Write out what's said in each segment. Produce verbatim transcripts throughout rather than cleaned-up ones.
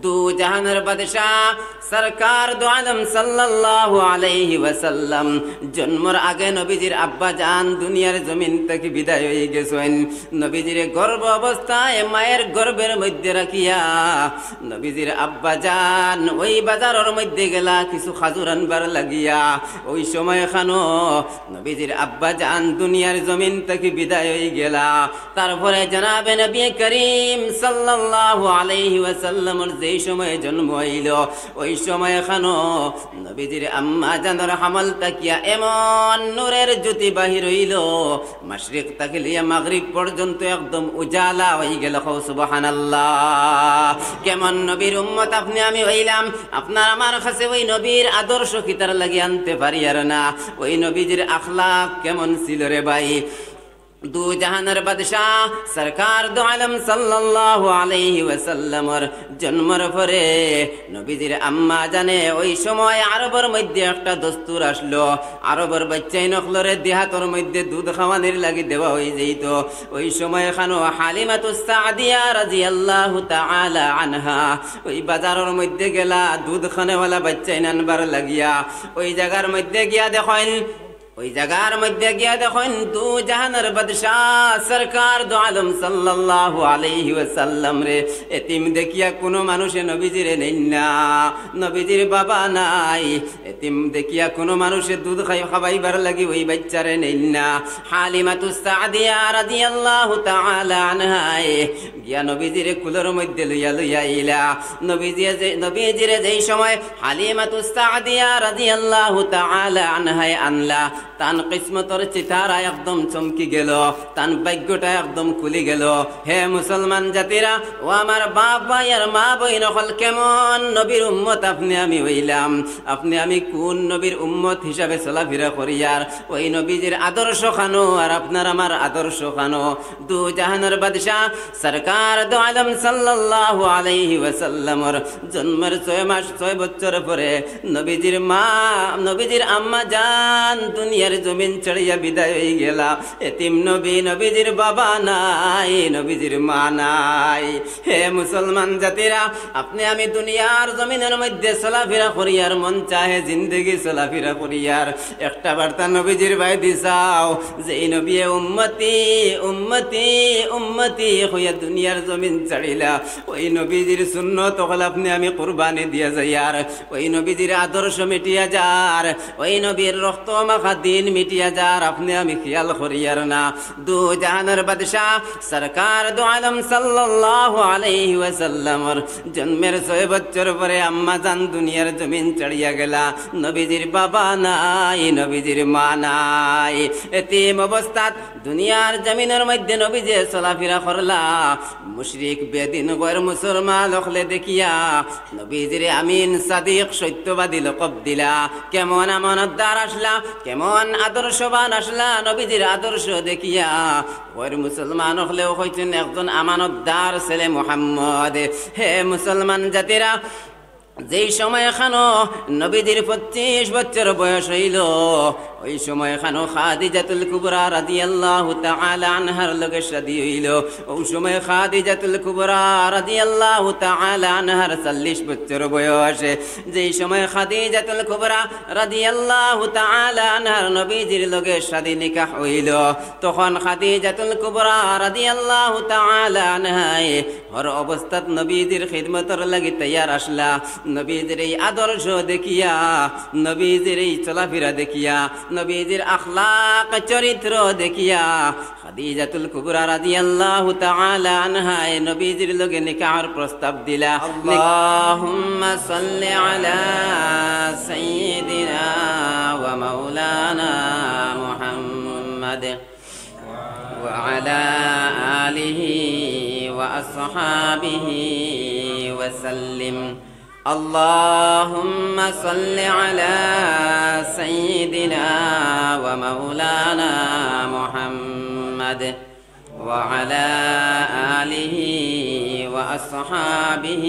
দু জাহানর বাদশা সরকার দু আলম সাল্লাল্লাহু আলাইহি ওয়াসাল্লাম জন্মর আগে নবীজির আব্বা জান দুনিয়ার জমিন থাকি বিদায় অই গেছইন। নবীজিরে গর্ভ অবস্থায় মায়ের গর্ভের মধ্যে রাখিয়া নবীজির আব্বা জান ওই বাজারর মধ্যে গেলা কিছু খাজুর আনবার লাগিয়া। ওই সময় খানো নবীজির আব্বা জান দুনিয়ার জমিন থাকি বিদায় অই গেলা। তারপরে জনাবে নবী করিম সাল্লাল্লাহু আলাইহি ওয়াসাল্লামর যেই সময় জন্ম অইল, ওই সময় খানো নবীজির আম্মা জানর হামল থাকিয়া এমন নূরের জ্যোতি বাহির অইল, মাশরিক থাকি লইয়া মাগরিব পর্যন্ত একদম উজালা অই গেল। কও সুবহানাল্লাহ। কেমন নবীর উম্মত আপনে আমি অইলাম, আপনার আমার কাছে ওই নবীর আদর্শ কিতার লাগি আনতে পারিয়ার না। ওই নবীজির আখলাক কেমন ছিল রে ভাই? দু জাহানর বাদশা সরকার দু আলম সাল্লাল্লাহু আলাইহি ওয়াসাল্লামর জন্মর পরে নবীজির আম্মা জানে ওই সময় আরবর মধ্যে একটা দস্তুর আসলো, আরবর বাচ্চাইন অকলরে দেহাতর মধ্যে দুধ খাওয়ানির লাগি দেওয়া অই যাইত। ওই সময় খানো হালিমাতুস সাদিয়া রাদিয়াল্লাহু তাআলা আনহা ওই বাজারর মধ্যে গেলা দুধ খানেওয়ালা বাচ্চাইন আনবার লাগিয়া। ওই জাগার মধ্যে গিয়া দেখইন ওই জাগার মধ্যে গিয়া দেখইন দু জাহানর বাদশা সরকার দু আলম সাল্লাল্লাহু আলাইহি ওয়াসাল্লামরে এতিম দেখিয়া কুনু মানুষে নবীজিরে নেইন না। নবীজির বাবা নাই, এতিম দেখিয়া কুনু মানুষে দুধ খাই খাবাইবার লাগি ওই বাচ্চারে নেইন না। হালিমাতুস সাদিয়া রাদিয়াল্লাহু তাআলা আনহায় গিয়া নবীজিরে কুলর মধ্যে লইয়া লইয়া আইলা। নবীজিয়ে যে নবীজিরে যেই সময় হালিমাতুস সাদিয়া রাদিয়াল্লাহু তাআলা আনহায় আনলা, তান কিসমতর চিতারা একদম চমকি গেল, তান ভাগ্যটা একদম খুলি গেল। হে মুসলমান জাতিরা, ও আমার বাপ ভাই আর মা বইন অকল, কেমন নবীর উম্মত আপনে আমি অইলাম? আপনে আমি কুন নবীর উম্মত হিসাবে চলাফিরা করিয়ার? ওই নবীজির আদর্শ খানো আর আপনার আমার আদর্শ খানো? দু জাহানর বাদশা সরকার দু আলম সাল্লাল্লাহু আলাইহি ওয়াসাল্লামর জন্মর ছয় মাস ছয় বছর পরে নবীজির মা, নবীজির আম্মা জান দুনিয়ার জমিন ছাড়িয়া বিদায় অই গেলা। এতিম নবী, নবীজির বাবা নাই, নবীজির মা নাই। হে মুসলমান জাতিরা, আপনে আমি দুনিয়ার জমিনর মধ্যে চলাফিরা করিয়ার, মন চাহে জিন্দেগি চলাফিরা করিয়ার, একটা বার্তা নবীজির বায়দি চাও, যেই নবীয়ে উম্মতি, উম্মতি, উম্মতি কইয়া দুনিয়ার জমিন ছাড়িলা, ওই নবীজির সুন্নত অকল আপনে আমি কুরবানি দিয়া যাইয়ার, ওই নবীজির আদর্শ মিটিয়া যার, ওই নবীর রক্ত মাখা দিন মিটিয়া যার, আপনে আমি খিয়াল করিয়ার না। দু জাহানর বাদশা সরকার দু আলম সাল্লাল্লাহু আলাইহি ওয়াসাল্লামর জন্মের ছয় বছর পরে আম্মা জান দুনিয়ার জমিন ছাড়িয়া গেলা। নবীজির বাবা নাই, নবীজির মা নাই। এতিম অবস্থাত দুনিয়ার জমিনর মধ্যে নবীজিয়ে চলাফিরা করলা। মুশরিক বেদিন গয়র মুসলমান অকলে দেখিয়া নবীজিরে আমিন সাদিক সত্যবাদী লকব দিলা। কেমন আমানতদার আসলা, কেমন আদর্শবান আসলা, নবীজির আদর্শ দেখিয়া গয়র মুসলমান অকলেও কইছইন, একজন আমানতদার ছেলে মুহাম্মদ। হে মুসলমান জাতিরা, যেই সময় খানো নবীজির পঁচিশ বছর বয়স অইল, ওই সময় খানো খাদিজাতুল কুবরা রাদিয়াল্লাহু তাআলা আনহার লগে শাদী অইল। ওই সময় খাদিজাতুল কুবরা রাদিয়াল্লাহু তাআলা আনহার চল্লিশ বছর বয়স। যেই সময় খাদিজাতুল কুবরা রাদিয়াল্লাহু তাআলা আনহার নবীজির লগে শাদী নিকাহ অইল, তখন খাদিজাতুল কুবরা রাদিয়াল্লাহু তাআলা আনহায় হর অবস্থাত নবীজির খিদমতর লাগি তৈয়ার আসলা। নবীজির এই আদর্শ দেখিয়া, নবীজির এই চলাফিরা দেখিয়া, নবীজির আখলাক চরিত্র দেখিয়া খাদিজাতুল কুবরা রাদিয়াল্লাহু তাআলা আনহায় নবীজির লগে নিকাহর প্রস্তাব দিলা। اللهم صل على سيدنا ومولانا محمد وعلى آله وأصحابه وسلم. اللهم صل على سيدنا ومولانا محمد وعلى آله وأصحابه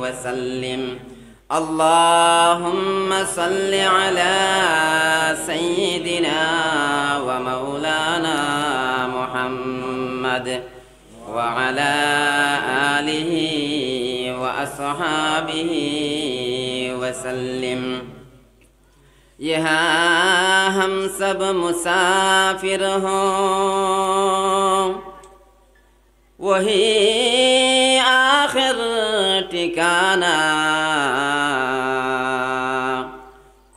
وسلم. اللهم صل على سيدنا ومولانا محمد وعلى آله أصحابه وسلم. یہاں ہم سب مسافر ہوں، وہی آخر ٹھکانہ۔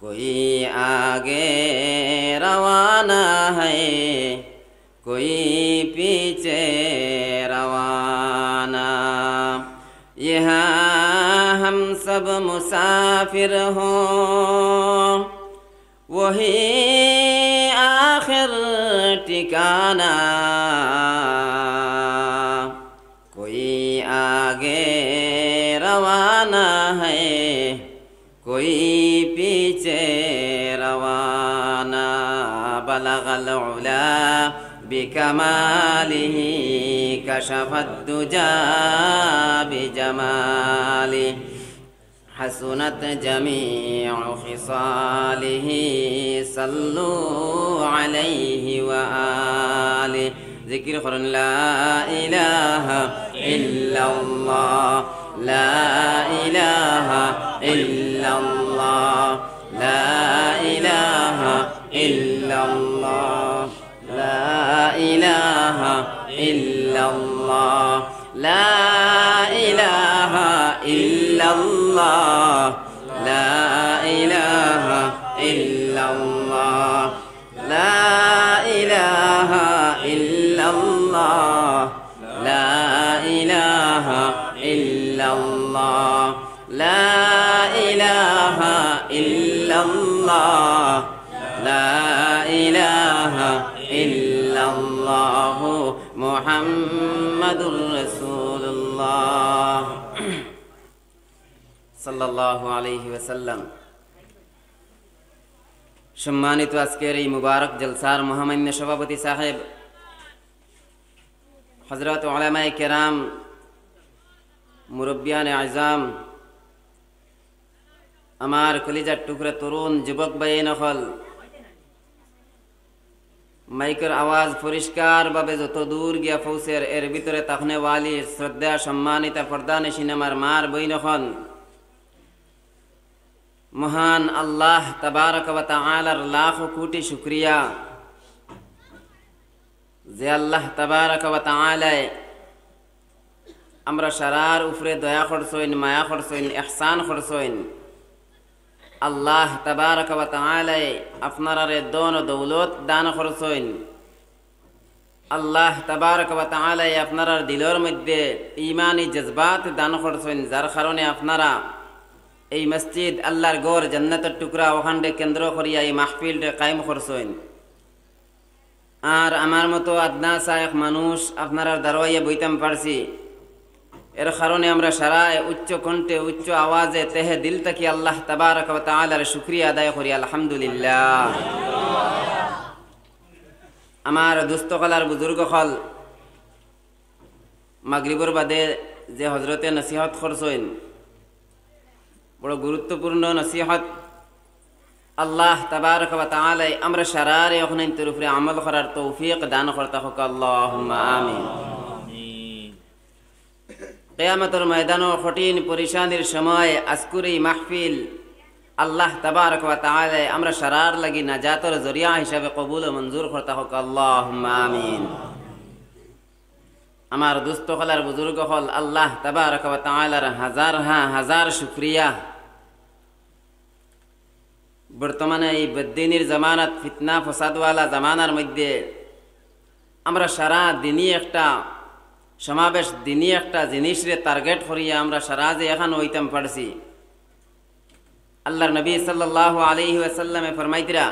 کوئی آگے روانہ ہے، کوئی پیچھے روانہ۔ یہاں ہم سب مسافر ہوں، وہی آخر ٹھکانہ۔ کوئی آگے روانہ ہے، کوئی پیچھے روانہ۔ بلغ العلا بکمالہ، کشف الدجی بجمالہ، حسنت جمیع خصالہ، صلوا علیہ وآلہ۔ ذکر قرآن، لا الہ الا اللہ، لا الہ الا اللہ، لا الہ الا اللہ، لا الہ الا اللہ، لا الہ الا اللہ، لا الہ الا اللہ، لا الہ الا اللہ، لا الہ الا اللہ، لا الہ الا اللہ، لا الہ الا اللہ، محمد رسول اللہ، صلی اللہ علیہ وسلم۔ সম্মানিত আজকের এই মুবারক জলসার মহামান্য সভাপতি সাহেব, হযরত উলামায়ে কেরাম, মুরব্বিয়ানে আজম, আমার কলিজার টুকরা তরুণ যুবক ভাইয়াইন অকল, মাইকর আওয়াজ পরিষ্কারভাবে যত দূর গিয়া পৌঁছের, এর ভিতরে থাকনেওয়ালি শ্রদ্ধা সম্মানিতা পর্দানশীন আমার মার বইন অকল, মহান আল্লাহ তাবারাকা ওয়া তাআলার লাখো কোটি শুকরিয়া, যে আল্লাহ তাবারাকা ওয়া তাআলায় আমরা সারার উপরে দয়া করছইন, মায়া করছইন, ইহসান করছইন। আল্লাহ তাবারাকা ওয়া তাআলায় আপনারারে ধন ও দৌলত দান করছইন। আল্লাহ তাবারাকা ওয়া তাআলায় আপনারার দিলর মধ্যে ইমানি জজবাত দান করছইন, যার কারণে আপনারা এই মসজিদ, আল্লাহর ঘর, জান্নাতর টুকরা, অখানরে কেন্দ্র করিয়া এই মাহফিলরে কায়েম করছইন। আর আমার মতো আদনা সা এক মানুষ আপনারার দারোয়াইয়া বইতাম পারছি, এর কারণে আমরা সারায় উচ্চ কণ্ঠে, উচ্চ আওয়াজে, তেহে দিল থাকি আল্লাহ তাবারাকা ওয়া তাআলার শুকরিয়া আদায় করি, আলহামদুলিল্লাহ। আমার দোস্ত অকল আর বুজুর্গ অকল, মাগরিবর বাদে যে হজরতে নসিহত করছইন, বড় গুরুত্বপূর্ণ নসিহত। আল্লাহ তাবারাকা ওয়া তাআলায় আমরা সারারে অখানইন্তর উপরে আমল করার তৌফিক দান করতা হউক, আল্লাহুম্মা আমিন। কিয়ামতর ময়দানো কঠিন পরেশানির সময় আজকুর এই মাহফিল আল্লাহ তাবারাকা ওয়া তাআলায় আমরা সারার লাগি নাজাতর জরিয়া হিসাবে কবুল ও মঞ্জুর করতা হউক, আল্লাহুম্মা আমিন। আমার দোস্ত অকল আর বুজুর্গ অকল, আল্লাহ তাবারাকা ওয়া তাআলার হাজার হা হাজার শুকরিয়া। বর্তমানে এই বদ্দিনীর জামানাত, ফিতনা ফসাদওয়ালা জামানার মধ্যে আমরা সারা দিনই একটা সমাবেশ, দিনই একটা জিনিসরে টার্গেট করিয়া আমরা সারা যে এখান অইতাম পারছি। আল্লাহর নবী সাল্লাল্লাহু আলাইহি ওয়াসাল্লামে ফরমাইতরা,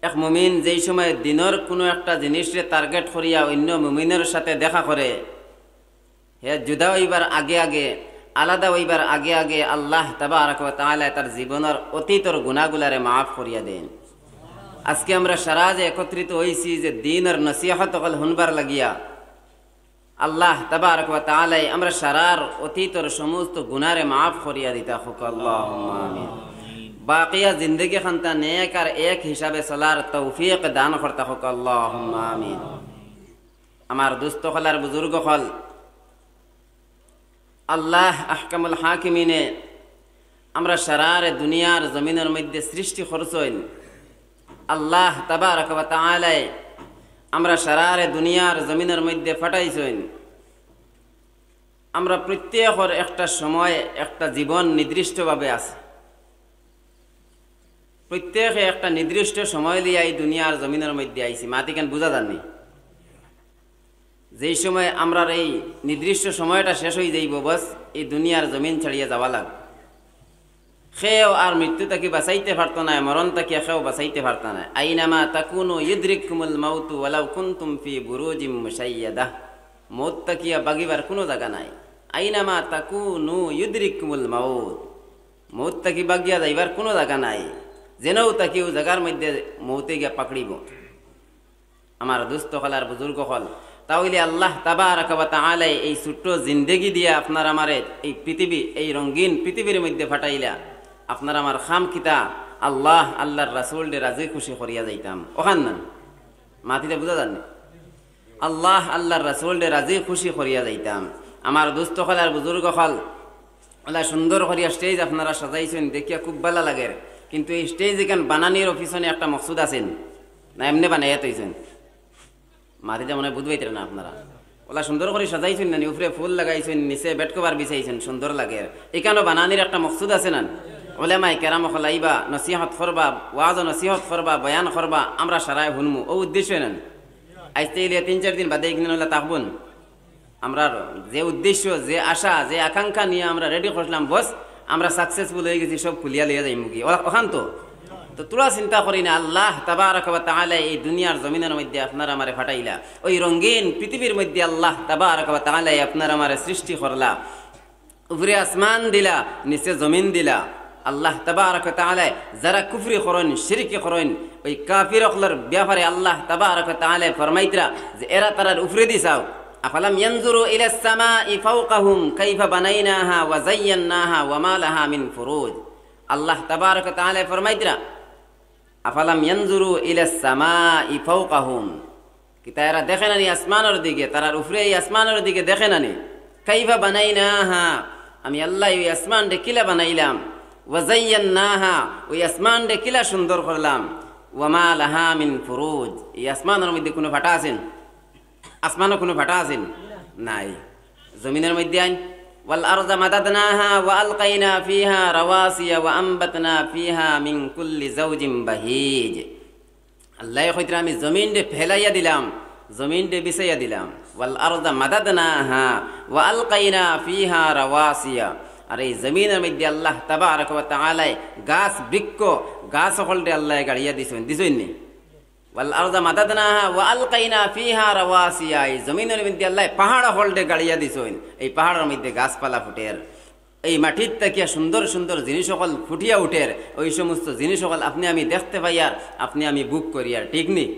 এক মুমিন যেই সময় দিনর কুনু একটা জিনিসরে টার্গেট করিয়া অইন্য মুমিনর সাথে দেখা করে, হে জুদা অইবার আগে আগে, আলাদা অইবার আগে আগে আল্লাহ তাবারাকা ওয়া তাআলায় তার জীবনর অতীতর গুনাগুলারে মাফ করিয়া দেইন। আজকে আমরা সারা যে একত্রিত অইছি যে দিনর নসিহত অকল হুনবার লাগিয়া, আল্লাহ তাবারাকা ওয়া তাআলায় আমরা সারার অতীতর সমস্ত গুনারে মাফ করিয়া দিতা হউক, আল্লাহুম্মা আমিন। বাকিয়া জিন্দেগি খান্তা নেক আর এক হিসাবে চলার তৌফিক দান করতা হউক, আল্লাহুম্মা আমিন। আমার দোস্ত অকল আর বুজুর্গ অকল, আল্লাহ আহকামুল হাকিমিনে আমরা সারারে দুনিয়ার জমিনর মধ্যে সৃষ্টি করছইন। আল্লাহ তাবারাকা ওয়া তাআলায় আমরা সারারে দুনিয়ার জমিনর মধ্যে পাঠাইছইন। আমরা প্রত্যেকর একটা সময়, একটা জীবন নির্দিষ্টভাবে আছে। প্রত্যেকে একটা নির্দিষ্ট সময় লইয়া এই দুনিয়ার জমিনর মধ্যে আইছি। মাতিখান বুঝা যার নি? যেই সময় আমরার এই নির্দিষ্ট সময়টা শেষ অই যাইবো, বস, এই দুনিয়ার জমিন ছাড়িয়া যাওয়া লাগবো। কেউ আর মৃত্যু থাকি বাঁচাইতে পারতো নায়, মরণ থাকি কেউ বাঁচাইতে পারতো নায়। আইনামা তাকুনু ইউদরিককুমুল মাউতু ওয়ালাউ কুনতুম ফি বুরুজিম মুশাইয়াদা। মউত থাকিয়া বাগিবার কুনু জাগা নাই। আইনামা তাকুনু ইউদরিককুমুল মাউত। মউত থাকি বাগিয়া যাইবার কুনু জাগা নাই। যেনও থাকি অউ জাগার মধ্যে মউতে গিয়া পাকড়িবো। আমার দুস্ত অকল আর বুজুর্গ অকল, তা অইলে আল্লাহ তাবারাকা ওয়া তাআলায় এই ছোট্ট জিন্দেগি দিয়া আপনার আমারে এই পৃথিবী, এই রঙিন পৃথিবীর মধ্যে পাঠাইলা। আপনার আমার কাম কিতা? আল্লাহ, আল্লাহর রাসূলরে রাজি খুশি করিয়া যাইতাম। অখান না? মাতিতে বুঝা যার নি? আল্লাহ, আল্লাহর রাসূলরে রাজি খুশি করিয়া যাইতাম। আমার দুস্ত অকল আর বুজুর্গ অকল, অলা সুন্দর করিয়া stage আপনারা সাজাইছইন, দেখিয়া খুব ভালা লাগের। কিন্তু এই stage ইখান বানানির পিছনে একটা মকসুদ আছে নি? না এমনে বানাইয়া থইছইন? মাতিতে মনে অয় বুঝ পাইতরা না আপনারা। অলা সুন্দর করি সাজাইছইন না নি, উপরে ফুল লাগাইছইন, নিচে bed cover বিছাইছইন, সুন্দর লাগের। ইখানও বানানির একটা মকসুদ আছে না নি? উলামায়ে কেরাম অকল আইবা, নসিহত করবা, ওয়াজ ও নসিহত করবা, বয়ান করবা, আমরা সারায় হুনমু, অউ উদ্দেশ্য না নি? আইজ থাকি তিন চাইর দিন বাদে ইখান অলা থাকবো নি? আমরার যে উদ্দেশ্য, যে আশা, যে আকাঙ্ক্ষা নিয়া আমরা ready করছিলাম, বস, আমরা successful অই গেছি, সব খুলিয়া লইয়া যাইমুগি। অ-, অখান তো। তো থুড়া চিন্তা করি না, আল্লাহ তাবারাকা ওয়া তাআলায় এই দুনিয়ার জমিনর মধ্যে আপনার আমারে পাঠাইলা। অউ রঙিন পৃথিবীর মধ্যে আল্লাহ তাবারাকা ওয়া তাআলায় আপনার আমারে সৃষ্টি করলা। উপরে আসমান দিলা, নিচে জমিন দিলা। আল্লাহ তাবারাকা ওয়া তাআলায় যারা কুফরি করইন, শিরকি করইন, অউ কাফির অকলর ব্যাপারে আল্লাহ তাবারাকা ওয়া তাআলায় ফরমাইতরা যে এরা তারার উপরেদি চাও। আফালাম ইয়ানজুরু ইলাস সামাই ফাওকাহুম কাইফা বানাইনাহা ওয়া যায়্যাননাহা ওয়া মা লাহা মিন ফুরুজ। আল্লাহ তাবারাকা ওয়া তাআলায় ফরমাইতরা, আফালাম ইয়ানজুরু ইলাস সামাই ফাওকাহুম। কিতা এরা দেখে না নি আসমানর দিকে? তারার উপরে এই আসমানর দিকে দেখে না নি? কাইফা বানাইনাহা, আমি আল্লায় অউ আসমানরে কিলা বানাইলাম। ওয়া যায়্যাননাহা, অউ আসমানরে কিলা সুন্দর করলাম। ওয়া মা লাহা মিন ফুরুজ, এই আসমানর মধ্যে কুনু ফাটা আছে নি? আসমানো কুনু ফাটা আছে নি? নাই। জমিনর মধ্যে আইন, ওয়াল আরদা মাদাদনাহা ওয়া আলকাইনা ফিহা রাওয়াসিয়া ওয়া আম্বাতনা ফিহা মিন কুল্লি যাওজিম বাহিজ। আল্লায় কইতরা, আমি জমিনরে ফেলাইয়া দিলাম, জমিনরে বিছাইয়া দিলাম। ওয়াল আরদা মাদাদনাহা ওয়া আলকাইনা ফিহা রাওয়াসিয়া। আর এই জমিনর মধ্যে আল্লাহ তাবারাকা ওয়া তাআলায় গাছ, বৃক্ষ, গাছ অকলরে আল্লায় গাড়িয়া দিছইন, দিছইন নি? ওয়াল আরদা মাদাদনাহা ওয়া আলকাইনা ফিহা রাওয়াসিয়া। এই জমিনর মধ্যে আল্লায় পাহাড় অকলরে গাড়িয়া দিছইন, এই পাহাড়র মধ্যে গাছপালা ফুটের। এই মাটির থাকিয়া সুন্দর সুন্দর জিনিস অকল ফুটিয়া উঠের, অউ সমস্ত জিনিস অকল আপনে আমি দেখতে পাইয়ার, আপনে আমি ভোগ করিয়ার, ঠিক নি?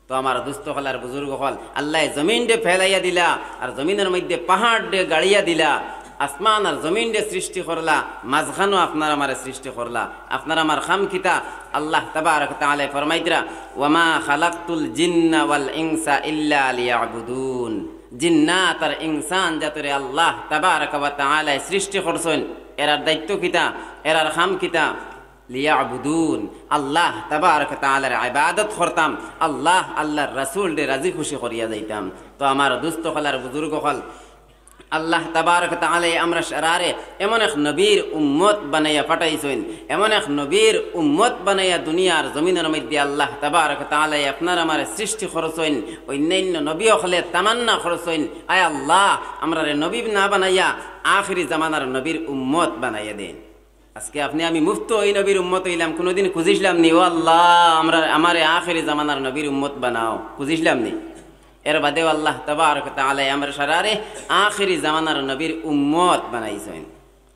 তো আমার দুস্ত অকল আর বুজুর্গ অকল, আল্লায় জমিনরে ফেলাইয়া দিলা, আর জমিনর মধ্যে পাহাড়রে গাড়িয়া দিলা, আসমান আর জমিনরে সৃষ্টি করলা, মাঝখানো আপনার আমারে সৃষ্টি করলা। আপনার আমার কাম কিতা? আল্লাহ তাবারাকা ওয়া তাআলায় ফরমাইতরা, ওয়া মা খালাকতুল জিন্না ওয়াল ইনসা ইল্লা লিয়াবুদুন। জিন্নাত আর ইনসান জাতরে আল্লাহ তাবারাকা ওয়া তাআলায় সৃষ্টি করছইন। এরার দায়িত্ব কিতা? এরার কাম কিতা? লিয়াবুদুন, আল্লাহ তাবারাকা ওয়া তাআলার ইবাদত করতাম, আল্লাহ, আল্লাহর রাসূলরে রাজি খুশি করিয়া যাইতাম। তো আমার দুস্ত অকল আর বুজুর্গ অকল, আল্লাহ তাবারাকা ওয়া তাআলায় আমরা সারারে এমন এক নবীর উম্মত বানাইয়া পাঠাইছইন, এমন এক নবীর উম্মত বানাইয়া দুনিয়ার জমিনর মধ্যে আল্লাহ তাবারাকা ওয়া তাআলায় আপনার আমারে সৃষ্টি করছইন। অইন্যান্য নবী অকলে তামান্না করছইন, আয় আল্লাহ, আমরারে নবী না বানাইয়া আখিরি জামানার নবীর উম্মত বানাইয়া দেইন। আজকে আপনে আমি মুফত অউ নবীর উম্মত অইলাম, কুনুদিন খুজিছলাম নি, "ও আল্লাহ, আমরা, আমারে আখেরি জামানার নবীর উম্মত বানাও"? খুজিছলাম নি? এর বাদেও আল্লাহ তাবারাকা ওয়া তাআলায় আমরা সারারে আখেরি জামানার নবীর উম্মত বানাইছইন।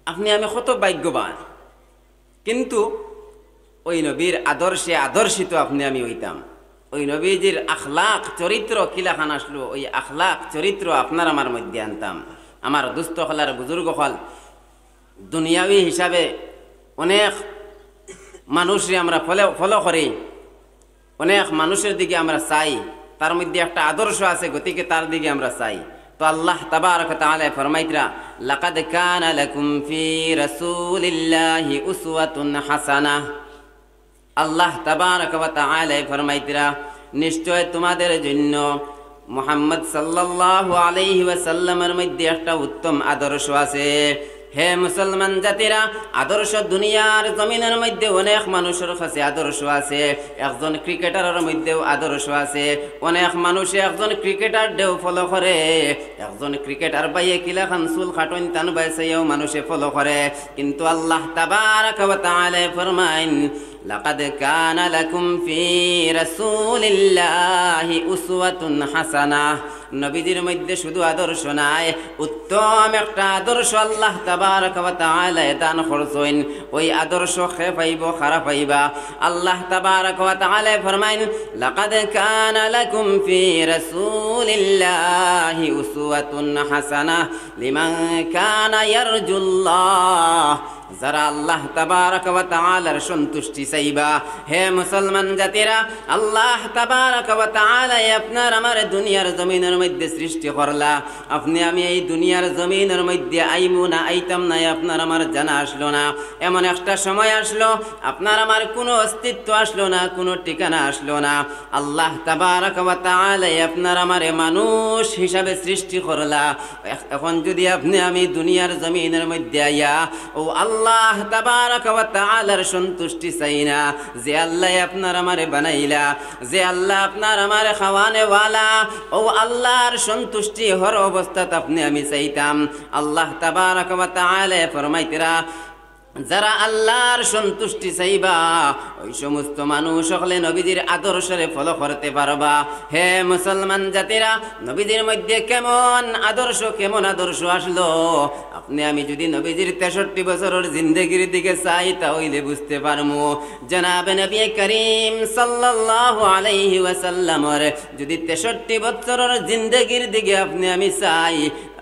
আপনে আমি কত ভাগ্যবান। কিন্তু অউ নবীর আদর্শে আদর্শিত আপনে আমি অইতাম। অউ নবীজির আখলাক চরিত্র কিলাখান আছলো, অউ আখলাক চরিত্র আপনার আমার মধ্যে আনতাম। আমার দুস্ত অকল আর বুজুর্গ অকল, দুনিয়াবি হিসাবে অনেক মানুষরে আমরা follow, follow করি, অনেক মানুষর দিকে আমরা চাই, তার মধ্যে একটা আদর্শ আছে, গতিকে তার দিকে আমরা চাই। তো আল্লাহ তাবারাকা ওয়া তাআলায় ফরমাইতরা, লাকাদ কানা লাকুম ফি রাসূলিল্লাহি উসওয়াতুন হাসানাহ। আল্লাহ তাবারাকা ওয়া তাআলায় ফরমাইতরা, নিশ্চয় তোমাদের জন্য মুহাম্মদ সাল্লাল্লাহু আলাইহি ওয়াসাল্লামের মধ্যে একটা উত্তম আদর্শ আছে। হে মুসলমান জাতিরা, আদর্শ দুনিয়ার জমিনের মধ্যে অনেক মানুষের কাছে আদর্শ আছে। একজন ক্রিকেটারের মধ্যেও আদর্শ আছে। অনেক মানুষে একজন ক্রিকেটাররেও ফলো করে। একজন ক্রিকেটার ভাইয়ে কিলাখান চুল কাটইন তান বায় চাইয়াও মানুষে ফলো করে। কিন্তু আল্লাহ তাবারাকা ওয়া তাআলায় ফরমাইন, লাকাদ কানা লাকুম ফি রাসূলিল্লাহি উসওয়াতুন হাসানাহ। নবীজির মধ্যে শুধু আদর্শ নায়, উত্তম একটা আদর্শ আল্লাহ তাবারাকা ওয়া তাআলায় দান করছইন। ওই আদর্শ কে পাইবো, কারা পাইবা? আল্লাহ তাবারাকা ওয়া তাআলায় ফরমাইন, লাকাদ কানা লাকুম ফি রাসূলিল্লাহি উসওয়াতুন হাসানাহ লিমান কানা ইয়ারজুল্লাহ। যারা আল্লাহ তাবারাকা ওয়া তাআলার সন্তুষ্টি চাইবা, হে মুসলমান জাতিরা, আল্লাহ তাবারাকা ওয়া তাআলায় আপনার আমার দুনিয়ার জমিনের মধ্যে সৃষ্টি করলা। আপনে আমি এই দুনিয়ার জমিনের মধ্যে আইমু না আইতাম না, আপনার আমার জানা আসলো না। এমন একটা সময় আসলো, আপনার আমার কোনো অস্তিত্ব আসলো না, কোনো ঠিকানা আসলো না। আল্লাহ তাবারাকা ওয়া তাআলায় আপনার আমারে মানুষ হিসাবে সৃষ্টি করলা। এখ-, এখন যদি আপনে আমি দুনিয়ার জমিনের মধ্যে আইয়া ও আল্লাহ তাবারাকা ওয়া তাআলার সন্তুষ্টি চাই না, যে আল্লায় আপনার আমারে বানাইলা, যে আল্লাহ আপনার আমারে খাওয়ানেওয়ালা, ও আল্লাহর সন্তুষ্টি হর অবস্থাত আপনে আমি চাইতাম। আল্লাহ তাবারাকা ওয়া তাআলায় ফরমাইতরা, যারা আল্লাহর সন্তুষ্টি চাইবা, ওই সমস্ত মানুষ অকলে নবীজির আদর্শরে ফলো করতে পারবা। হে মুসলমান জাতিরা, নবীজির মধ্যে কেমন আদর্শ, কেমন আদর্শ আসলো? আপনে আমি যদি নবীজির তেষট্টি বছরর জিন্দেগির দিকে চাই, তা অইলে বুঝতে পারমু। জনাবে নবী করিম সাল্লাল্লাহু আলাইহি ওয়াসাল্লামর যদি তেষট্টি বছরর জিন্দেগির দিকে আপনে আমি চাই,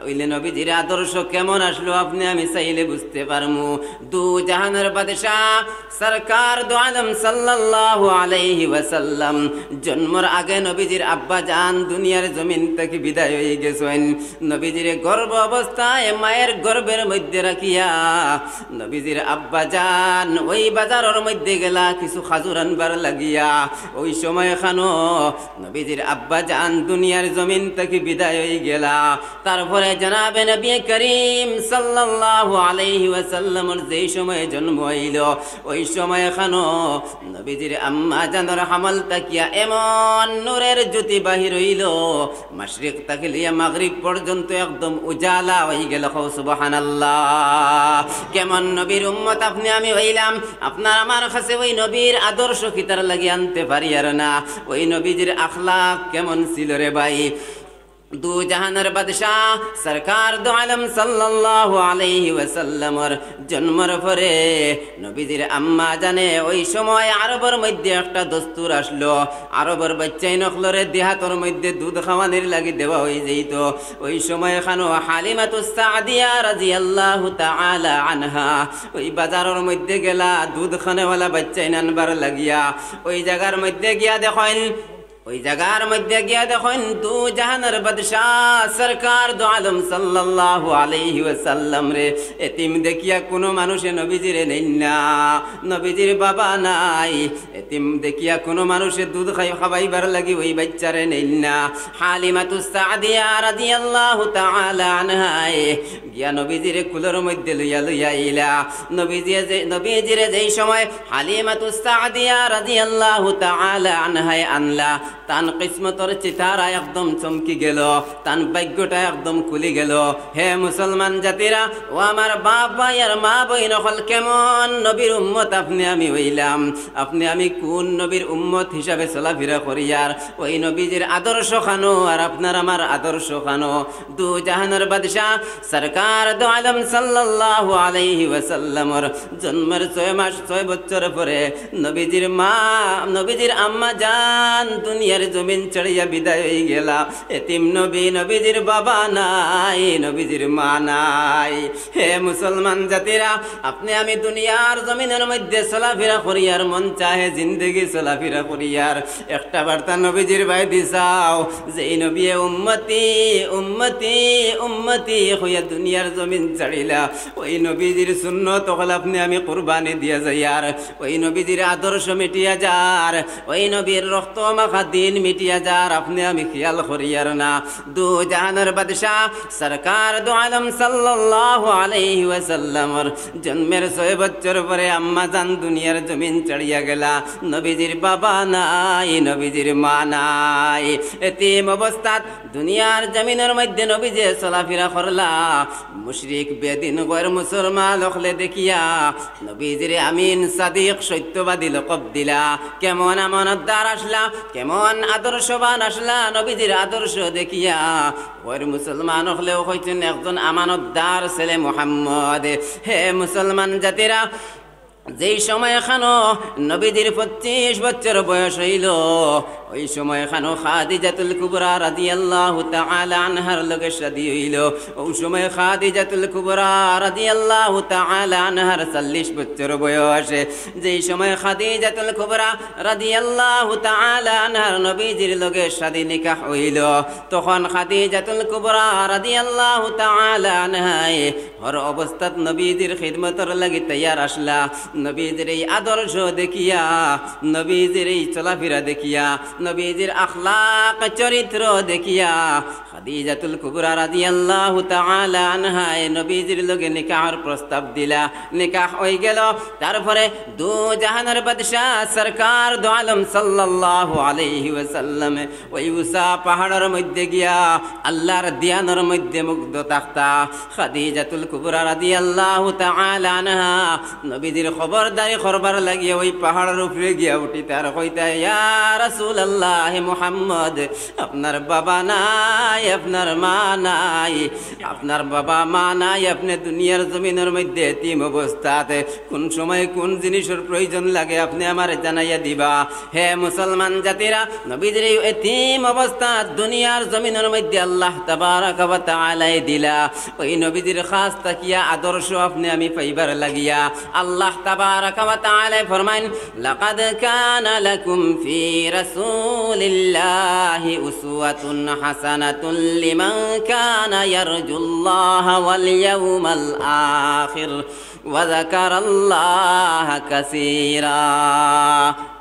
অইলে নবীজির আদর্শ কেমন আসলো, আপনে আমি চাইলে বুঝতে পারমু। দু জাহানের বাদশা সরকার দু আলম সাল্লাল্লাহু আলাইহি ওয়াসাল্লাম জন্মর আগে নবীজির আব্বা জান দুনিয়ার জমিন থাকি বিদায় অই গেছইন। নবীজিরে গর্ভ অবস্থায় মায়ের গর্ভের মধ্যে রাখিয়া নবীজির আব্বা জান ওই বাজারর মধ্যে গেলা কিছু খাজুর আনবার লাগিয়া। ওই সময় খানো নবীজির আব্বা জান দুনিয়ার জমিন থাকি বিদায় অই গেলা। তারপরে জনাবে নবী করিম সাল্লাল্লাহু আলাইহি ওয়াসাল্লামর যেই সময় জন্ম অইল, ওই সময় খানো নবীজির আম্মা জানর হামল থাকিয়া এমন নূরের জ্যোতি বাহির অইল, মাশরিক থাকি লইয়া মাগরিব পর্যন্ত একদম উজালা অই গেল। কও সুবহানাল্লাহ। কেমন নবীর উম্মত আপনে আমি অইলাম, আপনার আমার কাছে ওই নবীর আদর্শ কিতার লাগি আনতে পারি আর না, ওই নবীজির আখলাক কেমন ছিল রে ভাই? দু জাহানের বাদশা সরকার দু আলম সাল্লাল্লাহু আলাইহি ওয়াসাল্লামর জন্মর পরে নবীজির আম্মা জানে ওই সময় আরবর মধ্যে একটা দস্তুর আসলো, আরবর বাচ্চাইন অকলরে দেহাতর মধ্যে দুধ খাওয়ানির লাগি দেওয়া অই যাইত। ওই সময় খানো হালিমাতুস সাদিয়া রাদিয়াল্লাহু তাআলা আনহা ওই বাজারর মধ্যে গেলা দুধ খানেওয়ালা বাচ্চাইন আনবার লাগিয়া। ওই জাগার মধ্যে গিয়া দেখইন, ওই জাগার মধ্যে গিয়া দেখইন দু জাহানের বাদশা সরকার দু আলম সাল্লাল্লাহু আলাইহি ওয়াসাল্লামরে এতিম দেখিয়া কোনো মানুষে নবীজিরে নেইন না, নবীজির বাবা নাই। এতিম দেখিয়া কোনো মানুষে দুধ খাই খাবাইবার লাগি ওই বাচ্চারে নেইন না। হালিমাতুস সাদিয়া রাদিয়াল্লাহু তাআলা আনহায় গিয়া নবীজিরে কুলর মধ্যে লইয়া লইয়া আইলা। নবীজিয়ে যে, নবীজিরে যেই সময় হালিমাতুস সাদিয়া রাদিয়াল্লাহু তাআলা আনহায় আনলা, তান কিসমতর চিতারা একদম চমকি গেল, তান ভাগ্যটা একদম খুলি গেল। হে মুসলমান জাতিরা, ও আমার বাপ ভাই আর মা বইন অকল, কেমন নবীর উম্মত আপনে আমি অইলাম? আপনে আমি কোন নবীর উম্মত হিসাবে চলাফিরা করিয়ার? ওই নবীজির আদর্শ খানো আর আপনার আমার আদর্শ খানো। দু জাহানের বাদশা সরকার দু আলম সাল্লাল্লাহু আলাইহি ওয়াসাল্লামর জন্মের ছয় মাস, ছয় বছর পরে নবীজির মা, নবীজির আম্মা জান দুনিয়া দুনিয়ার জমিন ছাড়িয়া বিদায় হয়ে গেলা। এতিম নবী, নবীজির বাবা নাই, নবীজির মা নাই। হে মুসলমান জাতিরা, আপনে আমি দুনিয়ার জমিনর মধ্যে চলাফিরা করিয়ার, মন চাহে জিন্দেগি চলাফিরা করিয়ার, একটা বার্তা নবীজির বায় দিছাও, যেই নবীয়ে উম্মতি, উম্মতি, উম্মতি কইয়া দুনিয়ার জমিন ছাড়িলা, ওই নবীজির সুন্নত অকল আপনে আমি কুরবানি দিয়া যাইয়ার, ওই নবীজির আদর্শ মিটিয়া যার, ওই নবীর রক্ত মাখা দিন মিটিয়া যার, আপনে আমি খিয়াল করিয়ার না। দু জাহানর বাদশা সরকার দু আলম সাল্লাল্লাহু আলাইহি ওয়াসাল্লামর জন্মের ছয় বছর পরে আম্মা জান দুনিয়ার জমিন ছাড়িয়া গেলা। নবীজির বাবা নাই, নবীজির মা নাই। এতিম অবস্থাত দুনিয়ার জমিনর মধ্যে নবীজিয়ে চলাফিরা করলা। মুশরিক, বেদিন, গয়র মুসলমান অকলে দেখিয়া নবীজিরে আমিন, সাদিক, সত্যবাদী লকব দিলা। কেমন আমানতদার আছলা, কেমন আদর্শবান আছলা, নবীজির আদর্শ দেখিয়া গয়র মুসলমান অকলেও কইছইন, "একজন আমানতদার ছেলে মুহাম্মদ।" হে মুসলমান জাতিরা, যেই সময় খানো নবীজির পঁচিশ বছর বয়স অইলো, ওই সময় খানো খাদিজাতুল কুবরা রাদিয়াল্লাহু তাআলা আনহার লগে শাদী অইলো। ওই সময় খাদিজাতুল কুবরা রাদিয়াল্লাহু তাআলা আনহার চল্লিশ বছর বয়স। যেই সময় খাদিজাতুল কুবরা রাদিয়াল্লাহু তাআলা আনহার নবীজির লগে শাদী নিকাহ অইলো, তখন খাদিজাতুল কুবরা রাদিয়াল্লাহু তাআলা আনহায় হর অবস্থাত নবীজির খিদমতর লাগি তৈয়ার আছলা। নবীজির এই আদর্শ দেখিয়া, নবীজির এই চলাফিরা দেখিয়া, নবীজির আখলাক চরিত্র দেখিয়া খাদিজাতুল কুবরা রাদিয়াল্লাহু তাআলা আনহায় নবীজির লগে নিকাহর প্রস্তাব দিলা। নিকাহ অই গেলো। তারপরে দু জাহানর বাদশা সরকার দু আলম সাল্লাল্লাহু আলাইহি ওয়াসাল্লামে ওই উসা পাহাড়র মধ্যে গিয়া আল্লাহর ধিয়ানর মধ্যে মুগ্ধ থাকতা। খাদিজাতুল কুবরা রাদিয়াল্লাহু তাআলা আনহা নবীজির খবরদারি করবার লাগিয়া ওই পাহাড়র উপরে গিয়া উঠিতা আর কইতা, "ইয়া রাসূলুল্লাহ, হে মুহাম্মদ, আপনার বাবা নাই, আপনার মা নাই, আপনার বাবা মা নাই, আপনে দুনিয়ার জমিনর মধ্যে এতিম অবস্থাত কোন সময় কোন জিনিসর প্রয়োজন লাগে আপনে আমারে জানাইয়া দিবা।" হে মুসলমান জাতিরা, নবীজির এই এতিম অবস্থা দুনিয়ার জমিনর মধ্যে আল্লাহ তাবারাকা ওয়া তাআলায় দিলা। ওই নবীজির খাছ থাকিয়া আদর্শ আপনে আমি পাইবার লাগিয়া আল্লাহ তাবারাকা ওয়া তাআলায় ফরমাইন, "লাকাদ কানা লাকুম ফি রাসূলিল্লাহি উসওয়াতুন হাসানাতুল লিমান কানা ইয়ারজুল্লাহা ওয়াল ইয়াউমাল আখির।" ওয়া যাকারাল্লাহা কাসীরা।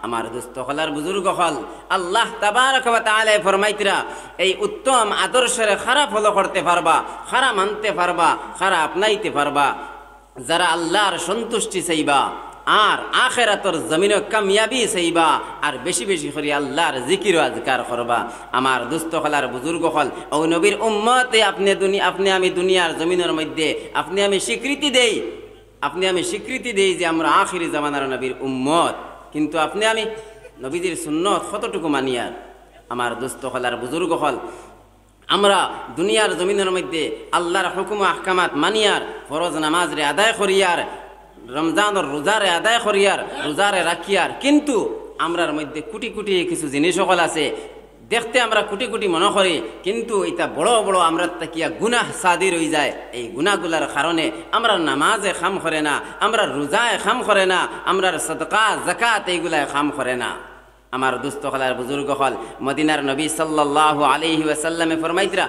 আমার দোস্ত অকল আর বুজুর্গ অকল, আল্লাহ তাবারাকা ওয়া তাআলায় ফরমাইতরা, এই উত্তম আদর্শরে খারা follow করতে পারবা, খারা মানতে পারবা, খারা আপনাইতে পারবা, যারা আল্লাহর সন্তুষ্টি চাইবা আর আখেরাতর জমিনো কামিয়াবি চাইবা, আর বেশি বেশি করি আল্লাহর জিকির ও আজকার করবা। আমার দোস্ত অকল আর বুজুর্গ অকল, ও নবীর উম্মতে আপনে দুনি-, আপনে আমি দুনিয়ার জমিনর মধ্যে আপনে আমি স্বীকৃতি দেই, আপনে আমি স্বীকৃতি দেই যে আমরা আখিরি জামানার নবীর উম্মত, কিন্তু আপনে আমি নবীজির সুন্নত কতটুকু মানিয়ার? আমার দোস্ত অকল আর বুজুর্গ অকল, আমরা দুনিয়ার জমিনর মধ্যে আল্লাহর হুকুম ও আহকামাত মানিয়ার, ফরজ নামাজরে আদায় করিয়ার, রমজানর রোজারে আদায় করিয়ার, রোজারে রাখিয়ার, কিন্তু আমরার মধ্যে কোটি কোটি কিছু জিনিস অকল আছে, দেখতে আমরা কোটি কোটি মনো করি, কিন্তু ইতা বড় বড় আমরার থাকিয়া গুনাহ সাদির অই যায়। এই গুনাহগুলার কারণে আমরার নামাজে কাম করে না, আমরার রোজায় কাম করে না, আমরার সদকা, জাকাত এইগুলায় কাম করে না। আমার দোস্ত অকল আর বুজুর্গ অকল, মদিনার নবী সাল্লাল্লাহু আলাইহি ওয়াসাল্লামে ফরমাইতরা,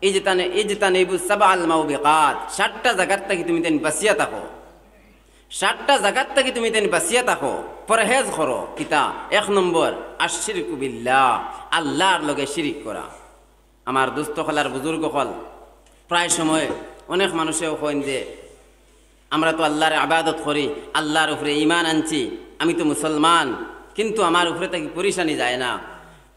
"ইজতানি-, ইজতানিবু সাবআল মাউবিকাত", সাতটা জাগাত থাকি তুমি তাইন বাঁচিয়া থাকো। সাতটা জাগাত থাকি তুমি তাইন বাঁচিয়া থাকো, পরহেজ করো। কিতা? এক নম্বর, আশশিরকু বিল্লাহ, আল্লাহর লগে শিরিক করা। আমার দোস্ত অকল আর বুজুর্গ অকল, প্রায় সময় অনেক মানুষেও কইন যে, "আমরা তো আল্লাহর ইবাদত করি, আল্লাহর উপরে ঈমান আনছি, আমি তো মুসলমান, কিন্তু আমার উপরে থাকি পেরেশানি যায় না।"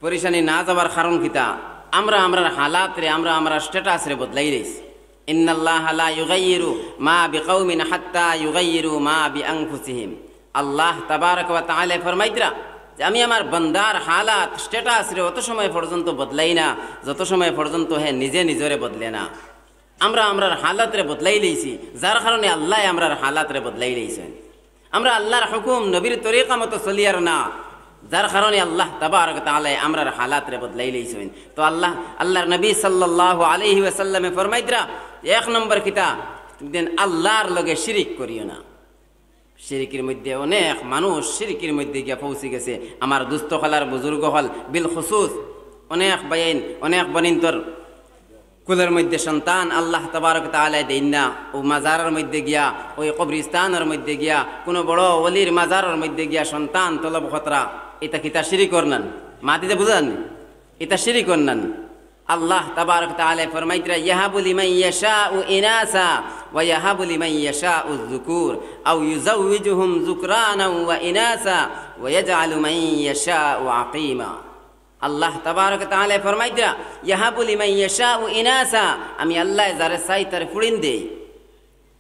পেরেশানি না যাওয়ার কারণ কিতা? আমরা আমরার হালাতরে, আমরা আমরার status রে বদলাই রইছি। ইন্নাল্লাহা লা ইউগাইয়িরু মা বিকাউমিন হাত্তা ইউগাইয়িরু মা বিআনফুসিহিম। আল্লাহ তাবারাকা ওয়া তাআলা ফরমাইতরা যে, "আমি আমার বান্দার হালাত, status রে অত সময় পর্যন্ত বদলাই না, যত সময় পর্যন্ত হে নিজে নিজরে বদলে না।" আমরা আমরার হালাতরে বদলাই লইছি, যার কারণে আল্লায় আমরার হালাতরে বদলাই লইছইন। আমরা আল্লাহর হুকুম, নবীর তরিকা মতো চলিয়ার না, যার কারণে আল্লাহ তাবারক তাআলায় আমরার হালাতরে বদলাইলাইছইন। তো আল্লাহ, আল্লাহর নবী সাল্লাল্লাহু আলাইহি ওয়াসাল্লামে ফরমাইতরা, এক নম্বর কিতা, তুমি যেন আল্লাহর লগে শিরিক করিও না। শিরিকির মধ্যে অনেক মানুষ শিরিকির মধ্যে গিয়া পৌঁছি গেছে। আমার দুস্ত অকল আর বুজুর্গ অকল, বিল খুসুস অনেক বাইন, অনেক বনিন্তর কুলর মধ্যে সন্তান আল্লাহ তাবারক তাআলায় দেইন না, অউ মাজারর মধ্যে গিয়া, অউ কবরিস্তানর মধ্যে গিয়া, কুনু বড় ওলির মাজারর মধ্যে গিয়া সন্তান তলব করতরা, ইতা কিতা শিরিক অর না নি? মাতিতে বুঝান নি? ইতা শিরিক অর না নি? আল্লাহ তাবারক তাআলায় ফরমাইতরা, "ইয়াহাবু লিমান ইয়াশাউ ইনাসা ওয়া ইয়াহাবু লিমান ইয়াশাউ যুকুর, আও ইউজাউইজুহুম যুকরানা ওয়া ইনাসা ওয়া ইয়াজআলু মান ইয়াশাউ আকিমা।" আল্লাহ তাবারক তাআলায় ফরমাইতরা, "ইয়াহাবু লিমান ইয়াশাউ ইনাসা", আমি আল্লায় যারে চাই তারে ফুড়িন দেই।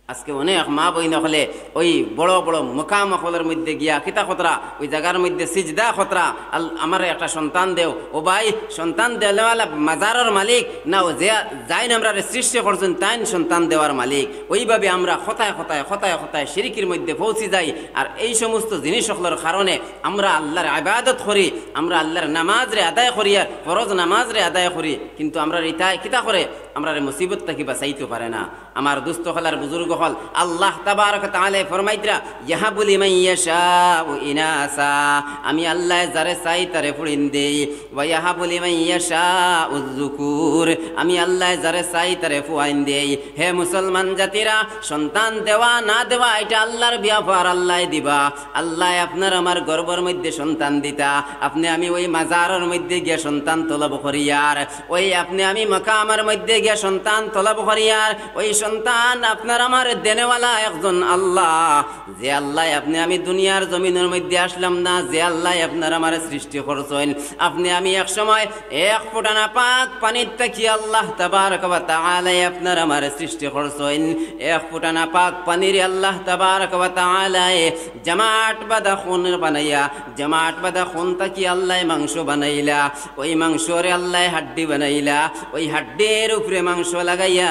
আজকে অনেক মা বইন অকলে অউ বড় বড় মুকাম অকলর মধ্যে গিয়া কিতা করতরা, অউ জাগার মধ্যে সিজদা করতরা, "আল-, আমারে একটা সন্তান দেও।" ও ভাই, সন্তান দেনেওয়ালা মাজারর মালিক না, অউ যে যাইন আমরারে সৃষ্টি করছইন তাইন সন্তান দেওয়ার মালিক। অউভাবে আমরা কথায় কথায়, কথায় কথায় শিরিকির মধ্যে পৌঁছি যাই। আর এই সমস্ত জিনিস অকলর কারণে আমরা আল্লাহর ইবাদত করি, আমরা আল্লাহর নামাজরে আদায় করি, আর ফরজ নামাজরে আদায় করি, কিন্তু আমরার ইতায় কিতা করে, আমরারে মুসিবত থাকি বাঁচাইতো পারে না। আমার দুস্ত অকল আর বুজুর্গ অকল, আল্লাহ তাবারক তাআলায় ফরমাইতরা, "ইয়াহাবু লিমান ইয়াশাউ ইনাসা", আমি আল্লায় যারে চাই তারে ফুড়িন দেই, "ওয়া ইয়াহাবু লিমান ইয়াশাউ যুকুর", আমি আল্লায় যারে চাই তারে ফুয়াইন দেই। হে মুসলমান জাতিরা, সন্তান দেওয়া না দেওয়া ইটা আল্লাহর ব্যাপার, আল্লায় দিবা। আল্লায় আপনার আমার গর্ভর মধ্যে সন্তান দিতা, আপনে আমি অউ মাজারর মধ্যে গিয়া সন্তান তলব করিয়ার, অউ আপনে আমি মাকামর মধ্যে গিয়া সন্তান তলব করিয়ার, অউ সন্তান আপনার আমার দেনেওয়ালা একজন আল্লাহ। যে আল্লায় আপনে আমি দুনিয়ার জমিনর মধ্যে আসলাম না, যে আল্লায় আপনার আমারে সৃষ্টি করছইন, আপনে আমি এক সময় এক ফুটা নাপাক পানির থাকি আল্লাহ তাবারক ওয়া তাআলায় আপনার আমারে সৃষ্টি করছইন। এক ফুটা নাপাক পানিরে আল্লাহ তাবারক ওয়া তাআলায় জমাট বাঁধা খুন বানাইয়া, জমাট বাঁধা খুন থাকি আল্লায় মাংস বানাইলা, অউ মাংসরে আল্লায় হাড্ডি বানাইলা, অউ হাড্ডির উপরে মাংস লাগাইয়া,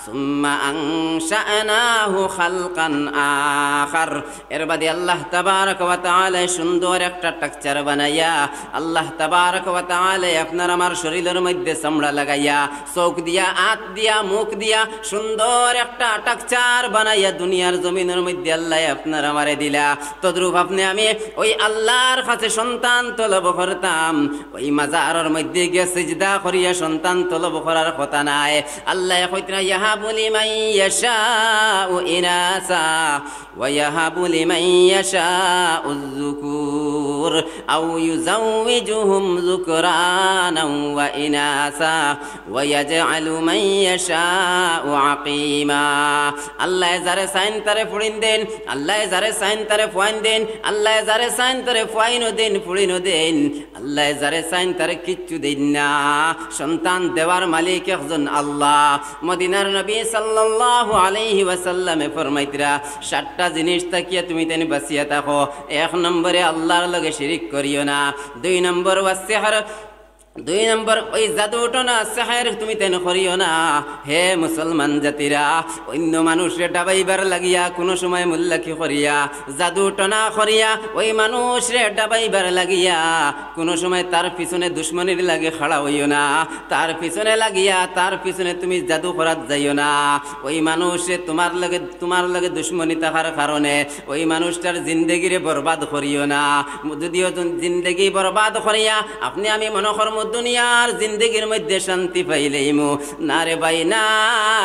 সুম্মা আনশানাহু খালকান আখার, এর বাদে আল্লাহ তাবারক ওয়া তাআলায় সুন্দর একটা structure বানাইয়া, আল্লাহ তাবারক ওয়া তাআলায় আপনার আমার শরীলর মধ্যে চামড়া লাগাইয়া, চউখ দিয়া, আত দিয়া, মুখ দিয়া সুন্দর একটা structure বানাইয়া দুনিয়ার জমিনর মধ্যে আল্লায় আপনার আমারে দিলা। তদ্রূপ আপনে আমি অউ আল্লাহর কাছে সন্তান তলব করতাম, অউ মাজারর মধ্যে গিয়া সিজদা করিয়া সন্তান তলব করার কথা নায়। আল্লায় কইতরা, "ইয়াহাবু লিমান ইয়াশাউ ইনাসা ওয়া ইয়াহাবু লিমান ইয়াশাউ যুকুর, আও ইউজাউইজুহুম যুকরানা ওয়া ইনাসা ওয়া ইয়াজআলু মান ইয়াশাউ আকিমা।" আল্লায় যারে চাইন তারে ফুড়িন দেইন, আল্লায় যারে চাইন তারে ফুয়াইন দেইন, আল্লায় যারে চাইন তারে ফুয়াইনও দেইন, ফুড়িনও দেইন। আল্লায় যারে চাইন তারে কিচ্ছু দেইন না। সন্তান দেওয়ার মালিক একজন আল্লাহ। মদিনার নবী সাল্লাল্লাহু আলাইহি ওয়াসাল্লামে ফরমাইতরা, "সাতটা জিনিস থাকিয়া তুমি তাইন বাঁচিয়া থাকো।" এক নম্বরে আল্লাহর লগে শিরিক করিও না। দুই নম্বর ওয়াসসিহর, দুই নম্বর অউ জাদু টনা সেহের তুমি তাইন করিও না। হে মুসলমান জাতিরা, অইন্য মানুষরে ডাবাইবার লাগিয়া কুনু সময় মুল্লাকি করিয়া, জাদু টনা করিয়া অউ মানুষরে ডাবাইবার লাগিয়া কুনু সময় তার পিছনে দুশমনির লাগি খাড়া অইও না। তার পিছনে লাগিয়া, তার পিছনে তুমি জাদু করাত যাইও না। অউ মানুষে তুমার লগে, তুমার লগে দুশমনি থাকার কারণে অউ মানুষটার জিন্দেগিরে বরবাদ করিও না। যদিও তুম-, জিন্দেগি বরবাদ করিয়া আপনে আমি মনো করমু দুনিয়ার জিন্দেগির মধ্যে শান্তি পাইলাইমু, না রে ভাই, না,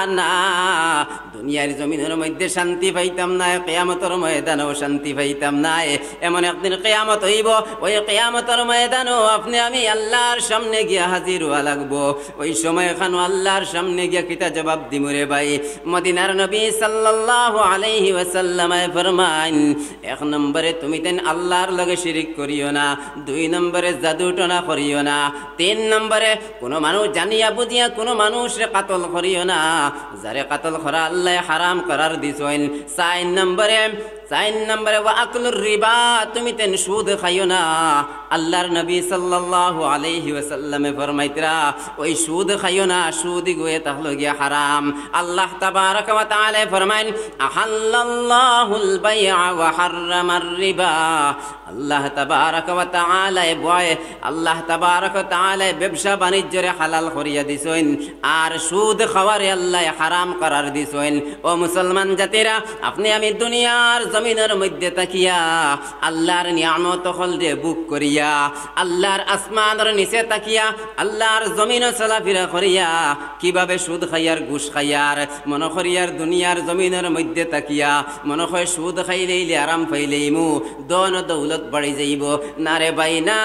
না। দুনিয়ার জমিনর মধ্যে শান্তি পাইতাম নায়, কিয়ামতর ময়দানও শান্তি পাইতাম নায়। এমন একদিন কিয়ামত অইবো, অউ কিয়ামতর ময়দানও আপনে আমি আল্লাহর সামনে গিয়া হাজির অওয়া লাগবো। অউ সময়খানো আল্লাহর সামনে গিয়া কিতা জবাব দিমু রে ভাই? মদিনার নবী সাল্লাল্লাহু আলাইহি ওয়াসাল্লামে ফরমাইন, এক নম্বরে তুমি তাইন আল্লাহর লগে শিরিক করিও না, দুই নম্বরে জাদু টনা করিও না, তিন নম্বরে কুনু মানুষ জানিয়া বুঝিয়া কুনু মানুষরে কাতল করিও না, যারে কাতল করা আল্লায় হারাম করার দিছইন। চাইর নম্বরে, তিন নম্বরে, "ওয়া আকলুর রিবা", তুমি তেন সুদ খাইও না। আল্লাহর নবী সাল্লাল্লাহু আলাইহি ওয়াসাল্লামে ফরমাইতরা, ওই সুদ খাইও না, সুদ ইগুয়ে তাহলো গিয়া হারাম। আল্লাহ তাবারাকা ওয়া তাআলায় ফরমাইন, "আহাল্লাল্লাহুল বাইআ ওয়া হাররামার রিবা।" আল্লাহ তাবারাকা ওয়া তাআলায় বয়, আল্লাহ তাবারাকা ওয়া তাআলায় ব্যবসা বাণিজ্যরে হালাল করিয়া দিছইন, আর সুদ খাওয়ারে আল্লায় হারাম করার দিছইন। ও মুসলমান জাতিরা, আপনে আমি দুনিয়ার জমিনর মধ্যে থাকিয়া আল্লাহর নিয়ামত অকলরে ভোগ করিয়া, আল্লাহর আসমানর নিচে থাকিয়া, আল্লাহর জমিনো চলাফিরা করিয়া, কিভাবে সুদ খাইয়ার, ঘুষ খাইয়ার, মনো করিয়ার দুনিয়ার জমিনর মধ্যে থাকিয়া মনো কয় সুদ খাইলেইলে আরাম পাইলেইমু, ধন দৌলত বাড়ি যাইবো। না রে ভাই, না,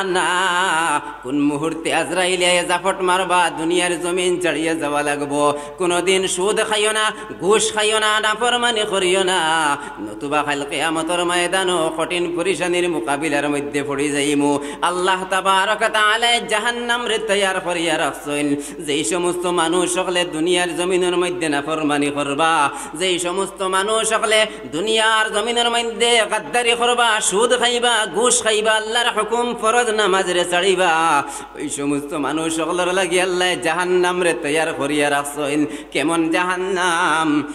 না। কোন মুহূর্তে আজরাইলে আইয়া জাপট মারবা, দুনিয়ার জমিন ছাড়িয়া যাওয়া লাগবো। কোনোদিন সুদ খাইও না, ঘুষ খাইও না, নাফরমানি করিও না, নতুবা কাইল কিয়ামতর ময়দানো কঠিন পরিশানির মোকাবিলার মধ্যে পড়ি যাইমু। আল্লাহ তাবারাকা তাআলায় জাহান্নামরে তৈয়ার করিয়া রাখছইন। যেই সমস্ত মানুষ অকলে দুনিয়ার জমিনর মধ্যে নাফরমানি করবা, যেই সমস্ত মানুষ অকলে দুনিয়ার জমিনর মধ্যে গাদ্দারি করবা, সুদ খাইবা, ঘুষ খাইবা, আল্লাহর হুকুম ফরজ নামাজরে ছাড়িবা, ওই সমস্ত মানুষ অকলর লাগি আল্লায় জাহান্নামরে তৈয়ার করিয়া রাখছইন। কেমন জাহান্নাম?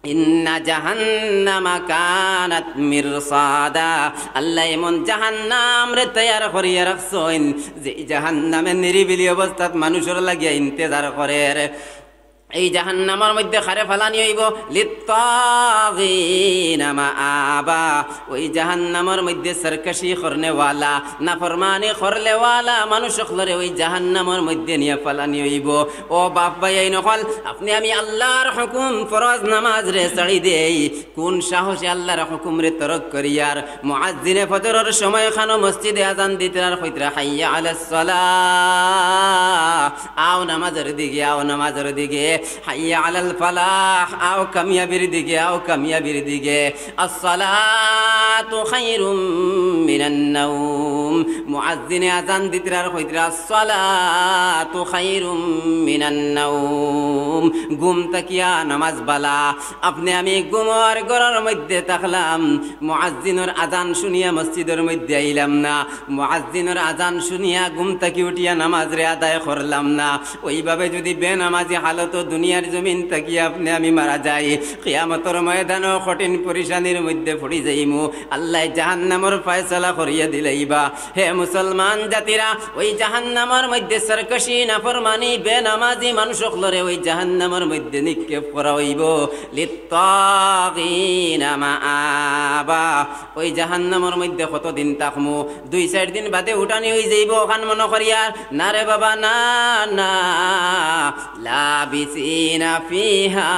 ইন্না জাহান্নামা কানাত মিরসাদা। আল্লায় এমন জাহান্নামরে তৈয়ার করিয়া রাখছইন, যে জাহান্নামে নিরিবিলি অবস্থাত মানুষর লাগিয়া ইন্তেজার করের। এই জাহান্নামর মধ্যে কারে ফালানি অইবো? লিত্তাগিনা মাআবা। ওই জাহান্নামর মধ্যে সরকশি করনেওয়ালা, নাফরমানি করলেওয়ালা মানুষ অকলরে ওই জাহান্নামর মধ্যে নিয়া ফালানি অইবো। ও বাপ ভাইয়াইন অকল, আপনে আমি আল্লাহর হুকুম ফরজ নামাজরে ছাড়ি দেই, কোন সাহসে আল্লাহর হুকুমরে তরক করিয়ার? মুয়াজ্জিনে ফজরর সময় খানো মসজিদে আজান দিতরা আর কইতরা, "হাইয়া আলাস সালাহ, আও নামাজর দিকে, আও নামাজর দিকে, হাইয়া আলাল ফালাহ, আও কামিয়াবির দিকে, আও কামিয়াবির দিকে।" আসসালাতু খায়রুম মিনান নাওম। মুয়াজ্জিনে আজান দিতরা আর কইতরা, "আসসালাতু খায়রুম মিনান নাওম।" ঘুম থাকিয়া নামাজ বালা। আপনে আমি ঘুমর ঘরর মধ্যে থাকলাম, মুয়াজ্জিনর আজান শুনিয়া মসজিদর মধ্যে আইলাম না, মুয়াজ্জিনর আজান শুনিয়া ঘুম থাকি উঠিয়া নামাজরে আদায় করলাম না, ওইভাবে যদি বেনামাজি হালতো দুনিয়ার জমিন থাকিয়া আপনে আমি মারা যাই, কিয়ামতর ময়দানো কঠিন পরিশানির মধ্যে পড়ি যাইমু। আল্লায় জাহান্নামর ফয়সালা করিয়া দিলাইবা। হে মুসলমান জাতিরা, ওই জাহান্নামর মধ্যে সরকশি, নাফরমানি, বেনামাজি মানুষ অকলরে ওই জাহান্নামর মধ্যে নিক্ষেপ করা অইবো। লিত্তাগিনা মাআবা। ওই জাহান্নামর মধ্যে কতদিন থাকমু? দুই চাইর দিন বাদে উঠানি অই যাইবো, অখান মনো করিয়ার? না রে বাবা, না, না। লাবিসিনা ফিহা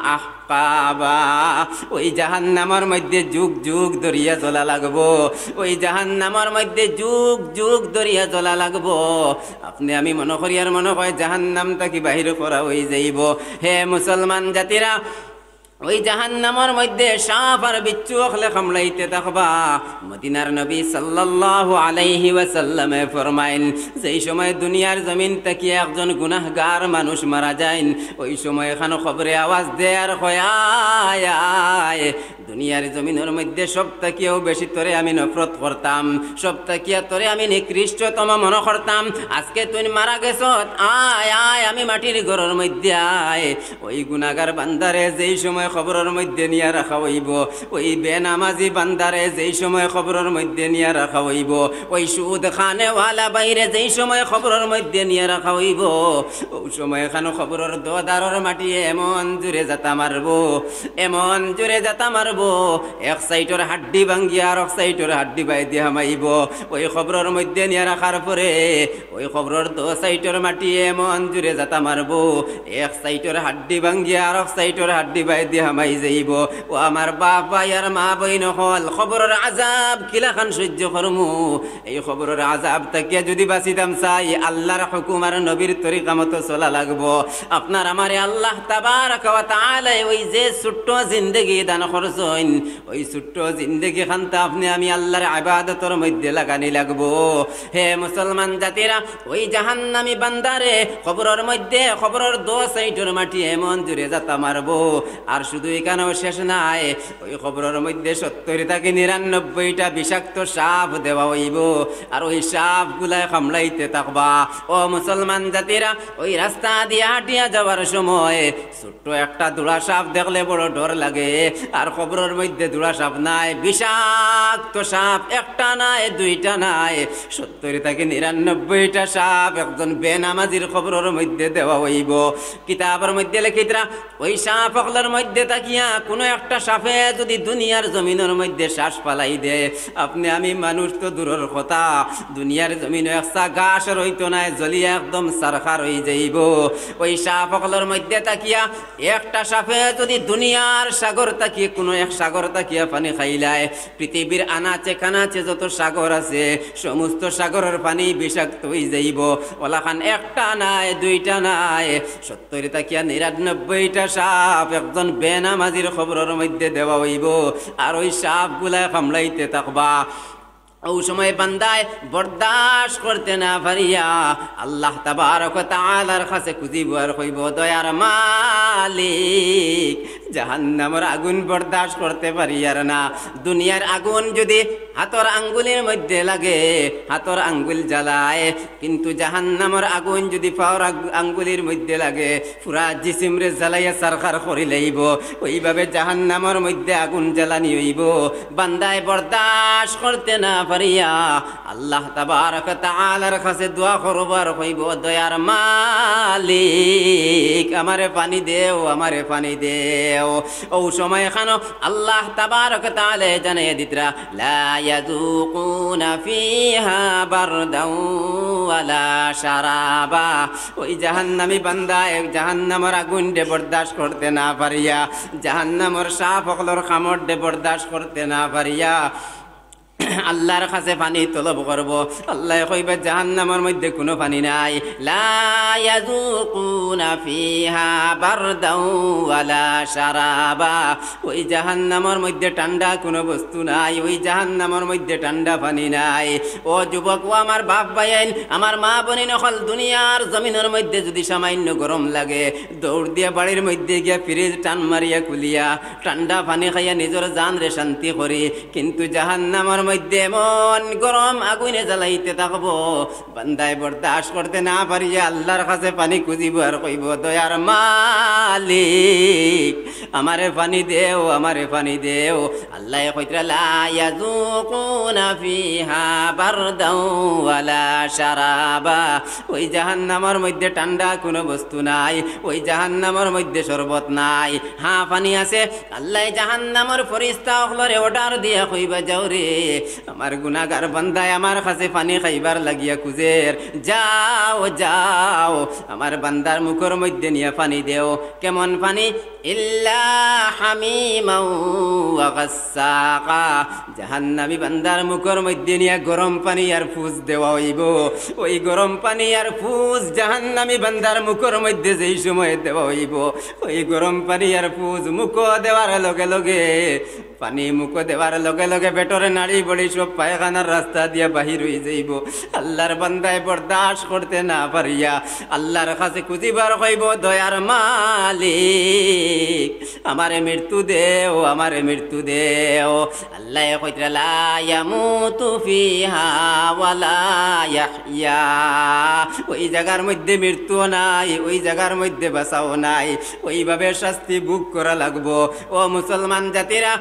আহকাবা। ওই জাহান্নামর মধ্যে যুগ যুগ ধরিয়া জ্বলা লাগবো, ওই জাহান্নামর মধ্যে যুগ যুগ ধরিয়া জ্বলা লাগবো। আপনে আমি মনো করিয়ার মনো কয় জাহান্নাম থাকি বাহির করা অই যাইবো। হে মুসলমান জাতিরা, ওই জাহান্নামর মধ্যে সাপ আর বিচ্ছু অকলে কামড়াইতে থাকবা। মদিনার নবী সাল্লাল্লাহু আলাইহি ওয়াসাল্লামে ফরমাইন, যেই সময় দুনিয়ার জমিন থাকি একজন গুনাহগার মানুষ মারা যাইন, ওই সময় খানো কবরে আওয়াজ দেয় আর কয়, "আয়, আয়, দুনিয়ার জমিনর মধ্যে সব থাকিয়াও বেশি তোরে আমি নফরত করতাম, সব থাকিয়া তোরে আমি নিকৃষ্টতম মনো করতাম। আজকে তুই মারা গেছত, আয়, আয়, আমি মাটির ঘরর মধ্যে আয়।" ওই গুনাহগার বান্দারে যেই সময় কবরর মধ্যে নিয়া রাখা অইবো, ওই বেনামাজি বান্দারে যেই সময় কবরর মধ্যে নিয়া রাখা অইবো, ওই সুদ খানেওয়ালা ভাইরে যেই সময় কবরর মধ্যে নিয়া রাখা অইবো, ওই সময় খানো কবরর দোদারর মাটিয়ে এমন জোরে জাতা মারবো, এমন জোরে জাতা মারবো, এক সাইডর হাড্ডি ভাঙ্গিয়া আরক সাইডর হাড্ডি বাইদি হামাইবো। ওই কবরর মধ্যে নিয়া রাখার পরে ওই কবরর দো সাইডর মাটিয়ে এমন জোরে জাতা মারবো, এক সাইডর হাড্ডি ভাঙ্গিয়া আরক সাইডর হাড্ডি বাইদি হামাই যাইবো। ও আমার বাপ ভাই আর মা বইন অকল, কবরর আজাব কিলাখান সহ্য করমু? এই কবরর আজাব থাকিয়া যদি বাঁচিতাম চাই, আল্লাহর হুকুম আর নবীর তরিকা মতো চলা লাগবো। আপনার আমারে আল্লাহ তাবারাকা ওয়া তাআলায় ওই যে ছোট্ট জিন্দেগি দান করছইন, অইন, ওই ছোট্ট জিন্দেগি খানতা আপনে আমি আল্লার ইবাদতর মধ্যে লাগানি লাগবো। হে মুসলমান জাতিরা, ওই জাহান্নামী বান্দারে কবরর মধ্যে, কবরর দো সাইডর মাটি এমন জোরে জাতা মারবো, আর শুধু ইখানও শেষ নায়, ওই কবরর মধ্যে সত্তর থাকি নিরানব্বইটা বিষাক্ত সাপ দেওয়া অইবো, আর ওই সাপগুলায় কামড়াইতে থাকবা। ও মুসলমান জাতিরা, ওই রাস্তা দিয়া হাঁটিয়া যাওয়ার সময় ছোট্ট একটা দুড়া সাপ দেখলে বড় ডর লাগে, আর কবরর মধ্যে দুড়া সাপ নায়, বিষাক্ত সাপ, একটা নায়, দুইটা নায়, সত্তর থাকি নিরানব্বইটা সাপ একজন বেনামাজির কবরর মধ্যে দেওয়া অইবো। কিতাবর মধ্যে লেখিতরা, ওই সাপ অকলর মধ্যে থাকিয়া কোনো একটা সাপে যদি দুনিয়ার জমিনর মধ্যে শ্বাস ফালাই দেয়, আপনে আমি মানুষ তো দূরর কথা, দুনিয়ার জমিনো একচা ঘাস রইতো নায়, জ্বলিয়া একদম ছারখার অই যাইবো। ওই সাপ অকলর মধ্যে থাকিয়া একটা সাপে যদি দুনিয়ার সাগর থাকি কোনো এক সাগর থাকিয়া পানি খাইলায়, পৃথিবীর আনাচে কানাচে যত সাগর আছে, সমস্ত সাগরর পানি বিষাক্ত অই যাইবো। অলাখান একটা নায়, দুইটা নায়, সত্তর থাকিয়া নিরানব্বইটা সাপ একজন বেনামাজির কবরর মধ্যে দেওয়া অইবো, আর ওই সাপগুলায় কামড়াইতে থাকবা। অউ সময় বান্দায় বরদাস্ত করতে না পারিয়া আল্লাহ তাবারক ওয়া তাআলার কাছে খুজিবো আর কইবো, "দয়ার মালিক, জাহান্নামর আগুন বরদাস্ত করতে পারিয়ার না। দুনিয়ার আগুন যুদি হাতর আঙ্গুলির মধ্যে লাগে, হাতর আঙ্গুল জ্বালায়, কিন্তু জাহান্নামর আগুন যুদি পাওর আগ-, আঙ্গুলির মধ্যে লাগে, পুরা জিসিমরে জ্বালাইয়া ছারখার করি লাইবো।" ওইভাবে জাহান্নামর মধ্যে আগুন জ্বালানি অইবো। বান্দায় বরদাস্ত করতে না পারিয়া আল্লাহ তাবারক ওয়া তাআলার কাছে দোয়া করবো আর কইবো, "দয়ার মালিক, আমারে পানি দেও, আমারে পানি দেও।" অউ সময় খানো আল্লাহ তাবারক ওয়া তাআলায় জানাইয়া দিতরা, "লা ইয়াযুকুনা ফিহা বারদাও ওয়ালা শারাবা।" ওই জাহান্নামী বান্দায় জাহান্নামর আগুনরে বরদাস্ত করতে না পারিয়া, জাহান্নামর সাপ অকলর কামড়রে বরদাস্ত করতে না পারিয়া, আল্লাহর কাছে পানি তলব করবো। আল্লায় কইবা, "জাহান্নামর মধ্যে কুনু পানি নাই।" লা ইয়াযুকুনা ফিহা বারদাও ওয়ালা শারাবা। ওই জাহান্নামর মধ্যে ঠান্ডা কুনু বস্তু নাই, ওই জাহান্নামর মধ্যে ঠান্ডা পানি নাই। ও যুবক, ও আমার বাপ ভাইয়াইন, আমার মা বইন অকল, দুনিয়ার জমিনর মধ্যে যুদি সামান্য গরম লাগে, দৌড় দিয়া বাড়ির মধ্যে গিয়া ফ্রিজ টান মারিয়া খুলিয়া ঠান্ডা পানি খাইয়া নিজর জানরে শান্তি করি, কিন্তু জাহান্নামর মধ্যে এমন গরম আগুনে জ্বালাইতে থাকবো, বান্দায় বরদাস্ত করতে না পারিয়া আল্লাহর কাছে পানি খুজিবো আর কইবো, "দয়ার মালিক, আমারে পানি দেও, আমারে পানি দেও।" আল্লায় কইতরা, "লা ইয়াযুকুনা ফিহা বারদাও ওয়ালা শারাবা।" ওই জাহান্নামর মধ্যে ঠান্ডা কুনু বস্তু নাই, ওই জাহান্নামর মধ্যে শরবত নাই। হ্যাঁ, পানি আছে। আল্লায় জাহান্নামর ফিরিস্তা অকলরে অর্ডার দিয়া কইবা, "যাও রে, আমার গুনাগার বান্দায় আমার কাছে পানি খাইবার লাগিয়া খুজের, যাও, যাও, আমার বান্দার মুখর মধ্যে নিয়া পানি দেও।" কেমন পানি? ইল্লা হামিমাও ওয়া গাসসাকা। জাহান্নামী বান্দার মুখর মধ্যে নিয়া গরম পানি আর ফুজ দেওয়া অইবো। ওই গরম পানি আর ফুজ জাহান্নামী বান্দার মুখর মধ্যে যেই সময় দেওয়া অইবো, ওই গরম পানি আর ফুজ মুখো দেওয়ার লগে লগে, পানি মুখো দেওয়ার লগে লগে পেটর নাড়ি বড়ি সব পায়খানার রাস্তা দিয়া বাহির অই যাইবো। আল্লাহর বান্দায় বরদাস্ত করতে না পারিয়া আল্লাহর কাছে খুজিবো আর কইবো, "দয়ার মালিক, আমারে মৃত্যু দেও, আমারে মৃত্যু দেও।" আল্লায় কইতরা, "লা ইয়ামুতু ফিহা ওয়ালা ইয়াহইয়া।" ওই জাগার মধ্যে মৃত্যুও নাই, ওই জাগার মধ্যে বাঁচাও নাই, ওইভাবে শাস্তি ভোগ করা লাগবো। ও মুসলমান জাতিরা,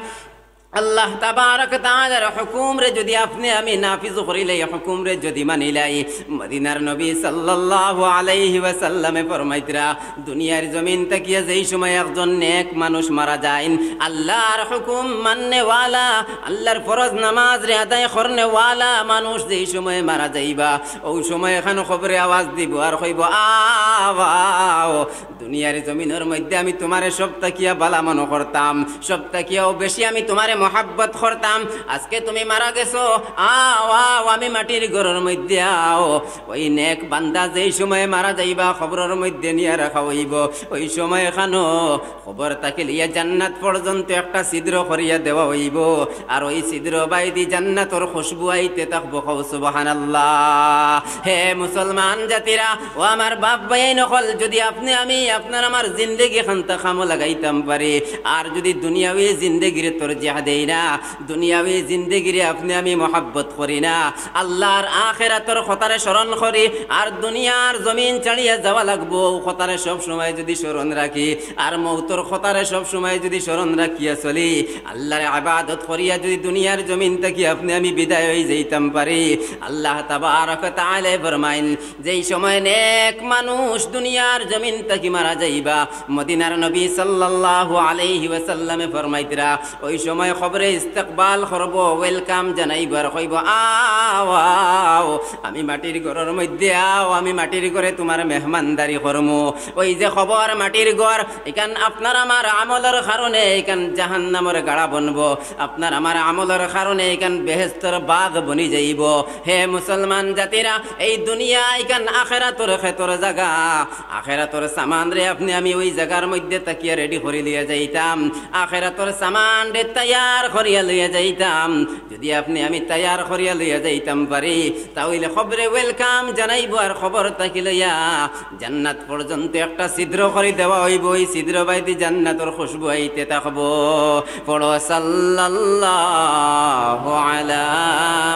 আল্লাহ তাবারক তাআলার হুকুমরে যুদি আপনে আমি নাফিজ করিলাই, হুকুমরে যুদি মানিলাই, মদিনার নবী সাল্লাল্লাহু আলাইহি ওয়াসাল্লামে ফরমাইতরা, দুনিয়ার জমিন থাকিয়া যেই সময় একজন নেক মানুষ মারা যাইন, আল্লাহর হুকুম মাননেওয়ালা, আল্লাহর ফরজ নামাজরে আদায় করনেওয়ালা মানুষ যেই সময় মারা যাইবা, অউ সময় এখান কবরে আওয়াজ দিবো আর কইবো, "আও, আও।" দুনিয়ার জমিনর মধ্যে আমি তুমারে সব থাকিয়া বালা মনো করতাম, সব থাকিয়াও বেশি আমি তুমারে মহব্বত করতাম। আজকে তুমি মারা গেছো, আও, আও, আমি মাটির ঘরর মধ্যে আও।" ওই নেক বান্দা যেই সময় মারা যাইবা, কবরর মধ্যে নিয়া রাখা অইবো, ওই সময় খানো কবর থাকি লইয়া জান্নাত পর্যন্ত একটা ছিদ্র করিয়া দেওয়া অইবো, আর ওই ছিদ্র বাইদি জান্নাতর খুশবু আইতে থাকবো। কও সুবহানাল্লাহ। হে মুসলমান জাতিরা, ও আমার বাপ ভাইয়াইন অকল, যদি আপনে আমি আপনার আমার জিন্দেগি খানতা কামো লাগাইতাম পারি, আর যদি দুনিয়াবি জিন্দেগিরে তরজিহ দেই না, দুনিয়াবি জিন্দেগিরে আপনে আমি মহব্বত করি না, আল্লাহর আখেরাতর কথারে স্মরণ করি, আর দুনিয়ার জমিন ছাড়িয়া যাওয়া লাগবো, অউ কথারে সব সময় যদি স্মরণ রাখি, আর মৌতর কথারে সব সময় যদি স্মরণ রাখিয়া চলি, আল্লাহর ইবাদত করিয়া যদি দুনিয়ার জমিন থাকি আপনে আমি বিদায় অই যাইতাম পারি, আল্লাহ তাবারক তাআলায় ফরমাইন, যেই সময় নেক মানুষ দুনিয়ার জমিন থাকি মারা যাইবা, মদিনার নবী সাল্লাল্লাহু আলাইহি ওয়াসাল্লামে ফরমাইতরা, ওই সময় কবরে ইস্তেকবাল করবো, welcome জানাইবো আর কইবো, "আও, আও, আমি মাটির ঘরর মধ্যে আও, আমি মাটির ঘরে তুমার মেহমানদারি করমু।" ওই যে কবর মাটির ঘর, ইখান আপনার আমার আমলর কারণে ইখান জাহান্নামর গাড়া বনবো, আপনার আমার আমলর কারণে ইখান বেহেস্তর বাগ বনি যাইবো। হে মুসলমান জাতিরা, এই দুনিয়া ইখান আখেরাতর খেতর জাগা। আখেরাতর সামানরে আপনে আমি ওই জাগার মধ্যে থাকিয়া ready করি লইয়া যাইতাম, আখেরাতর সামানরে তৈয়ার করিয়া লইয়া যাইতাম। যদি আপনে আমি তৈয়ার করিয়া লইয়া যাইতাম পারি, তা অইলে কবরে welcome জানাইবো, আর কবর থাকি লইয়া জান্নাত পর্যন্ত একটা ছিদ্র করি দেওয়া অইবো, ওই ছিদ্র বাইদি জান্নাতর খুশবু আইতে থাকবো। পড়ো সাল্লাল্লাহু আলা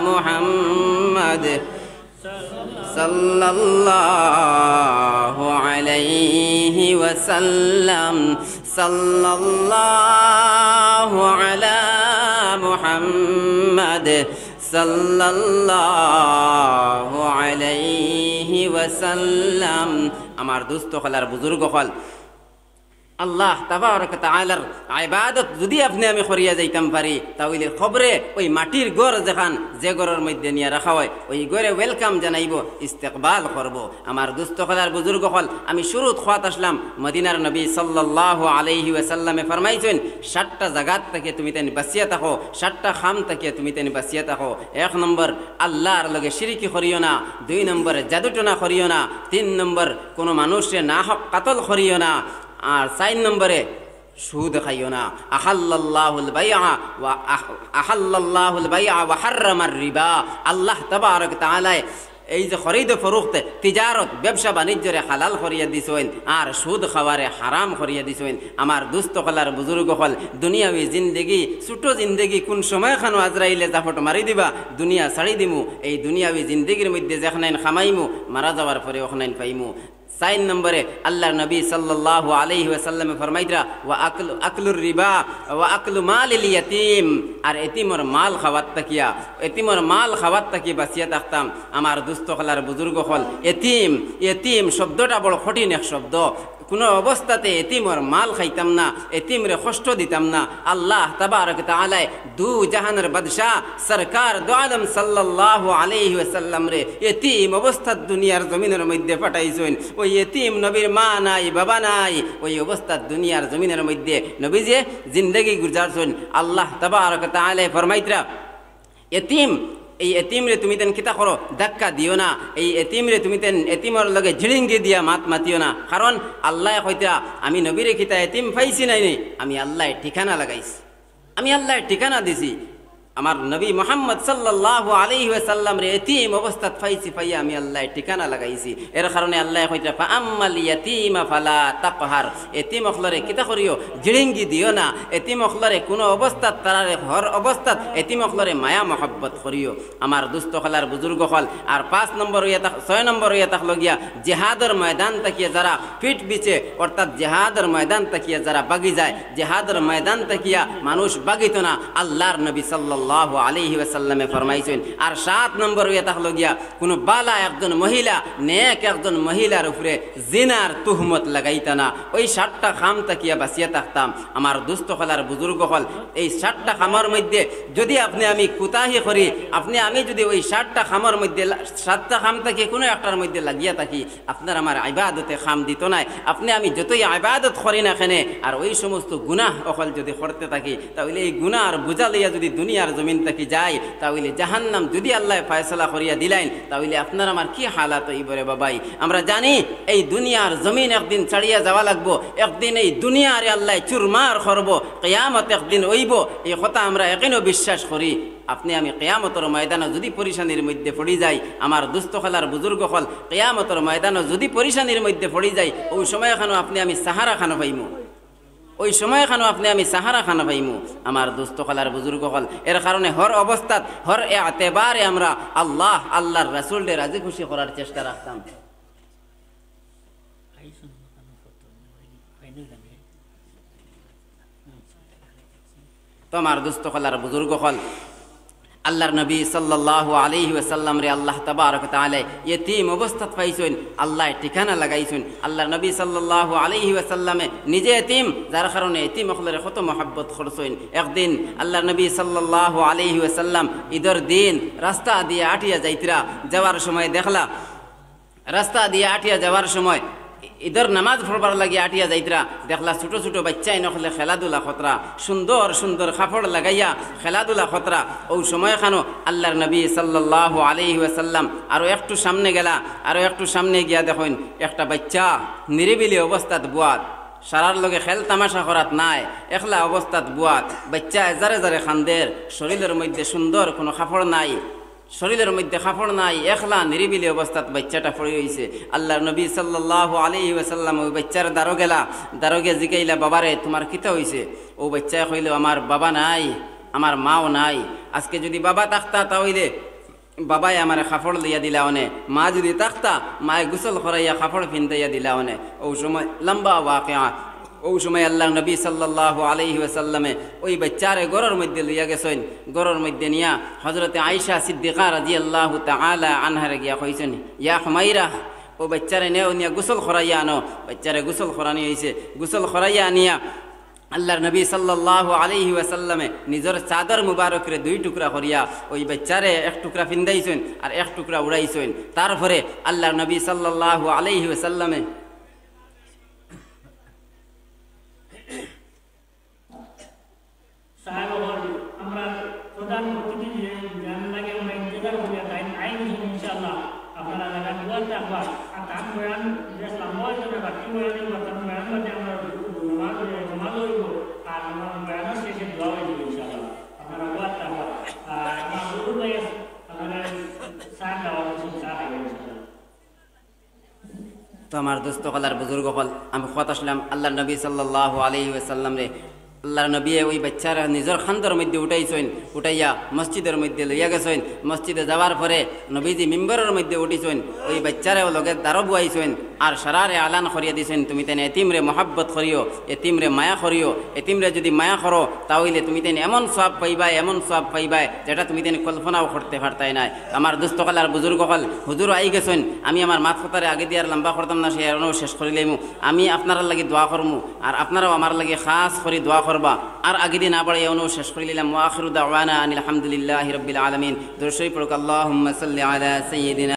মুহাম্মাদ, সাল্লাল্লাহু আলাইহি ওয়াসাল্লাম, সাল্লাল্লাহু আলা মুহাম্মাদ, সাল্লাল্লাহু আলাইহি ওয়াসাল্লাম। আমার দোস্ত অকল আর বুজুর্গ অকল, আল্লাহ তাবারক তাআলার ইবাদত যদি আপনে আমি করিয়া যাইতাম পারি, তা অইলে কবরে ওই মাটির ঘর যেখান, যে ঘরর মধ্যে নিয়া রাখা অয়, ওই ঘরে welcome জানাইবো, ইস্তেকবাল করবো। আমার দোস্ত অকল আর বুজুর্গ অকল, আমি শুরুত কওয়াত আছলাম, মদিনার নবী সাল্লাল্লাহু আলাইহি ওয়াসাল্লামে ফরমাইছইন, সাতটা জাগাত থাকি তুমি তাইন বাঁচিয়া থাকো, সাতটা কাম থাকি তুমি তাইন বাঁচিয়া থাকো। এক নম্বর, আল্লাহর লগে শিরিকি করিও না। দুই নম্বর, জাদুটোনা করিও না। তিন নম্বর, কুনু মানুষরে নাহক কাতল করিও না। আর চাইর নম্বরে, সুদ খাইও না। আহাল্লাল্লাহুল বাইআ ওয়া আহ-, আহাল্লাল্লাহুল বাইআ ওয়া হাররামার রিবা। আল্লাহ তাবারক তাআলায় এই যে খরিদ ও ফরোখত, তিজারত, ব্যবসা বাণিজ্যরে হালাল করিয়া দিছইন, আর সুদ খাওয়ারে হারাম করিয়া দিছইন। আমার দোস্ত অকল আর বুজুর্গ অকল, দুনিয়াবি জিন্দেগি, ছোট জিন্দেগি, কুন সময় খানো আজরাইলে জাপট মারি দিবা, দুনিয়া ছাড়ি দিমু, এই দুনিয়াবি জিন্দেগির মধ্যে যেখানাইন কামাইমু, মারা যাওয়ার পরে অখানাইন পাইমু। চাইর নম্বরে আল্লাহর নবী সাল্লাল্লাহু আলাইহি ওয়াসাল্লামে ফরমাইতরা, "ওয়া আকলু, আকলুর রিবা, ওয়া আকলু মালিল ইয়াতিম।" আর এতিমর মাল খাওয়াত থাকিয়া, এতিমর মাল খাওয়াত থাকি বাঁচিয়া থাকতাম। আমার দোস্ত অকল আর বুজুর্গ অকল, এতিম, এতিম শব্দটা বড় কঠিন এক শব্দ। কুনু অবস্থাতে এতিমর মাল খাইতাম না, এতিমরে কষ্ট দিতাম না। আল্লাহ তাবারক তাআলায় দু জাহানর বাদশা সরকার দু আলম সাল্লাল্লাহু আলাইহি ওয়াসাল্লামরে এতিম অবস্থাত দুনিয়ার জমিনর মধ্যে পাঠাইছইন। ওই এতিম নবীর মা নাই, বাবা নাই, ওই অবস্থাত দুনিয়ার জমিনর মধ্যে নবীজিয়ে জিন্দেগি গুজারছইন। আল্লাহ তাবারক তাআলায় ফরমাইতরা, এতিম, এই এতিমরে তুমি তাইন কিতা করো, ধাক্কা দিও না। এই এতিমরে তুমি তাইন এতিমর লগে ঝিড়িঙ্গি দিয়া মাত মাতিও না। কারণ আল্লায় কইতরা, "আমি নবীরে কিতা এতিম পাইছি নাইনি, আমি আল্লায় ঠিকানা লাগাইছি, আমি আল্লায় ঠিকানা দিছি।" আমার নবী মুহাম্মদ সাল্লাল্লাহু আলাইহি ওয়াসাল্লামরে এতিম অবস্থাত পাইছি, পাইয়া আমি আল্লায় ঠিকানা লাগাইছি। এর কারণে আল্লায় কইতরা, "ফাআম্মাল ইয়াতিমা ফালা তাকহার।" এতিম অকলরে কিতা করিও, জিড়িঙ্গি দিও না। এতিম অকলরে কুনু অবস্থাত তারারে হর অবস্থাত এতিম অকলরে মায়া মহব্বত করিও। আমার দোস্ত অকল আর বুজুর্গ অকল, আর পাঁচ নম্বর অইয়া থাক-, ছয় নম্বর অইয়া থাকলো গিয়া, জিহাদর ময়দান থাকিয়া যারা পিঠ বিছে, অর্থাৎ জিহাদর ময়দান থাকিয়া যারা বাগি যায়, জিহাদর ময়দান থাকিয়া মানুষ বাগিত না, আল্লাহর নবী সাল্লাল্লাহু সাল্লাল্লাহু আলাইহি ওয়াসাল্লামে ফরমাইছইন। আর সাত নম্বর অইয়া থাকলো গিয়া, কুনু বালা একজন মহিলা, নেক একজন মহিলার উপরে জিনার তুহমত লাগাইতা না। ওই সাতটা কাম থাকিয়া বাঁচিয়া থাকতাম। আমার দুস্ত অকল আর বুজুর্গ অকল, এই সাতটা কামর মধ্যে যুদি আপনে আমি কুতাহি করি, আপনে আমি যুদি ওই সাতটা কামর মধ্যে লা-, সাতটা কাম থাকি কুনু একটার মধ্যে লাগিয়া থাকি, আপনার আমার ইবাদতে কাম দিতো নায়। আপনে আমি যতই ইবাদত করি না কেনে, আর ওই সমস্ত গুনাহ অকল যুদি করতে থাকি, তা অইলে এই গুনাহর বুঝা লইয়া যুদি দুনিয়ার জমিন থাকি যাই, তা অইলে জাহান্নাম যুদি আল্লায় ফয়সালা করিয়া দিলাইন, তা অইলে আপনার আমার কি হালাত অইবো রে বাবাই? আমরা জানি এই দুনিয়ার জমিন একদিন ছাড়িয়া যাওয়া লাগবো, একদিন এই দুনিয়ারে আল্লায় চুরমার করবো, কিয়ামত একদিন অইবো, এই কথা আমরা এখনো বিশ্বাস করি। আপনে আমি কিয়ামতর ময়দানো যুদি পরিশানির মধ্যে পড়ি যাই, আমার দুস্ত অকল আর বুজুর্গ অকল, কিয়ামতর ময়দানো যুদি পরিশানির মধ্যে পড়ি যাই, ওই সময় খানো আপনে আমি সাহারা খানো পাইমু, ওই সময় খানো আপনে আমি সাহারা খানো পাইমু, আমার দুস্ত অকল আর বুজুর্গ অকল। এর কারণে হর অবস্থাত, হর এতেবারে আমরা আল্লাহ, আল্লাহর রাসূলরে রাজি খুশি করার চেষ্টা রাখতাম। তো আমার দুস্ত অকল আর বুজুর্গ অকল, আল্লাহর নবী সাল্লাল্লাহু আলাইহি ওয়াসাল্লামরে আল্লাহ তাবারক ওয়া তাআলা এতিম অবস্থাত পাইছইন, আল্লায় ঠিকানা লাগাইছইন। আল্লাহর নবী সাল্লাল্লাহু আলাইহি ওয়াসাল্লামে নিজে এতিম, যার কারণে এতিম অকলরে কত মহব্বত করছইন। একদিন আল্লাহর নবী সাল্লাল্লাহু আলাইহি ওয়াসাল্লাম ইদর দিন রাস্তা দিয়া আটিয়া যাইতরা, যাওয়ার সময় দেখলা রাস্তা দিয়া আটিয়া যাওয়ার সময়, ইদর নামাজ পড়বার লাগি আটিয়া যাইতরা, দেখলা ছোট ছোট বাইচ্চাইন অকলে খেলাধুলা করতরা, সুন্দর সুন্দর কাপড় লাগাইয়া খেলাধুলা করতরা। ওই সময় খানো আল্লাহর নবী সাল্লাল্লাহু আলাইহি ওয়াসাল্লাম আরো একটু সামনে গেলা, আরো একটু সামনে গিয়া দেখইন একটা বাইচ্চা নিরিবিলি অবস্থাত বওয়াত, সারার লগে খেল তামাশা করাত নায়, একলা অবস্থাত বওয়াত, বাইচ্চা এজারে জারে কান্দের, শরীলর মধ্যে সুন্দর কুনু কাপড় নাই, শরীলর মধ্যে কাপড় নাই, একলা নিরিবিলি অবস্থাত বাইচ্চাটা পড়ি রইছে। আল্লাহর নবী সাল্লাল্লাহু আলাইহি ওয়াসাল্লাম ওই বাইচ্চার দ্বারো গেলা, দ্বারো গিয়া জিকাইলা, "বাবারে, তুমার কিতা অইছে?" ও বাইচ্চায় কইলো, "আমার বাবা নাই, আমার মাও নাই। আজকে যুদি বাবা থাকতা, তা অইলে বাবায় আমারে কাপড় লইয়া দিলা অনে, মা যুদি থাকতা, মায়ে গোসল করাইয়া কাপড় ফিন্দাইয়া দিলা অনে।" ওই সময় লম্বা ওয়াকিয়া, ওই সময় আল্লাহর নবী সাল্লাল্লাহু আলাইহি ওয়াসাল্লামে ওই বাইচ্চারে ঘরর মধ্যে লইয়া গেছইন। ঘরর মধ্যে নিয়া হযরতে আয়েশা সিদ্দিকা রাদিয়াল্লাহু তাআলা আনহারে গিয়া কইছইন, "ইয়া হুমাইরা, ও বাইচ্চারে নেও, নিয়া গোসল করাইয়া আনো।" বাইচ্চারে গোসল করানি অইছে। গোসল করাইয়া আনিয়া আল্লাহর নবী সাল্লাল্লাহু আলাইহি ওয়াসাল্লামে নিজর চাদর মুবারকরে দুই টুকরা করিয়া ওই বাইচ্চারে এক টুকরা ফিন্দাইছইন আর এক টুকরা উড়াইছইন। তারপরে আল্লাহর নবী সাল্লাল্লাহু আলাইহি ওয়াসাল্লামে সাহেব অকল, আমরার প্রধান অতিথি যে বয়ান লাগি আমরা ইন্তজার করিয়া তাইন আইন ইনশাআল্লাহ। আপনারা জাগাত বওয়াত থাকবা। আর তান বয়ান বেশ লম্বা অইছে না, বাকি বয়ান অইবো, তান বয়ান বাদে আমরা নমাজ, নমাজ অইবো। আর আমরা বয়ানর শেষে দোয়া অইবো ইনশাআল্লাহ। আপনারা বওয়াত থাকবা। আর আমার হুজুর ভাই আছে, আপনারা চা খাওয়া, চা খাইবা ইনশাআল্লাহ। তো আমার দোস্ত অকল আর বুজুর্গ অকল, আমি কথা শুনলাম আল্লাহর নবী সাল্লাল্লাহু আলাইহি ওয়াসাল্লামরে। আল্লাহর নবীয়ে ওই বাইচ্চারে নিজর কান্দর মধ্যে উঠাইছইন, উঠাইয়া মসজিদর মধ্যে লইয়া গেছইন। মসজিদে যাওয়ার পরে নবীজি মিম্বরর মধ্যে উঠিছইন, ওই বাইচ্চারেও লগে দ্বারো বওয়াইছইন, আর সারারে আলান করিয়া দিছইন, "তুমিতাইন এতিমরে মহব্বত করিও, এতিমরে মায়া করিও, এতিমরে যুদি মায়া করো, তা অইলে তুমিতাইন এমন সওয়াব পাইবায়, এমন সওয়াব পাইবায়, যেটা তুমিতাইন কল্পনাও করতে পারতায় নায়।" আমার দোস্ত অকল আর বুজুর্গ অকল, হুজুর আই গেছইন, আমি আমার মাত কথারে আগেদি আর লম্বা করতাম না, সে এনো শেষ করিলাইমু। আমি আপনারার লাগি দোয়া করমু, আর আপনারাও আমার লাগি খাস করি দোয়া করবা। আর আগেদি না বাড়াইয়া এনো শেষ করিলাইলাম। ওয়া আখিরু দাওয়ানা আনিল হামদুলিল্লাহি রাব্বিল আলামিন। দুরূদ শরীফ পড়ুক, আল্লাহুম্মা সাল্লি আলা সাইয়্যিদিনা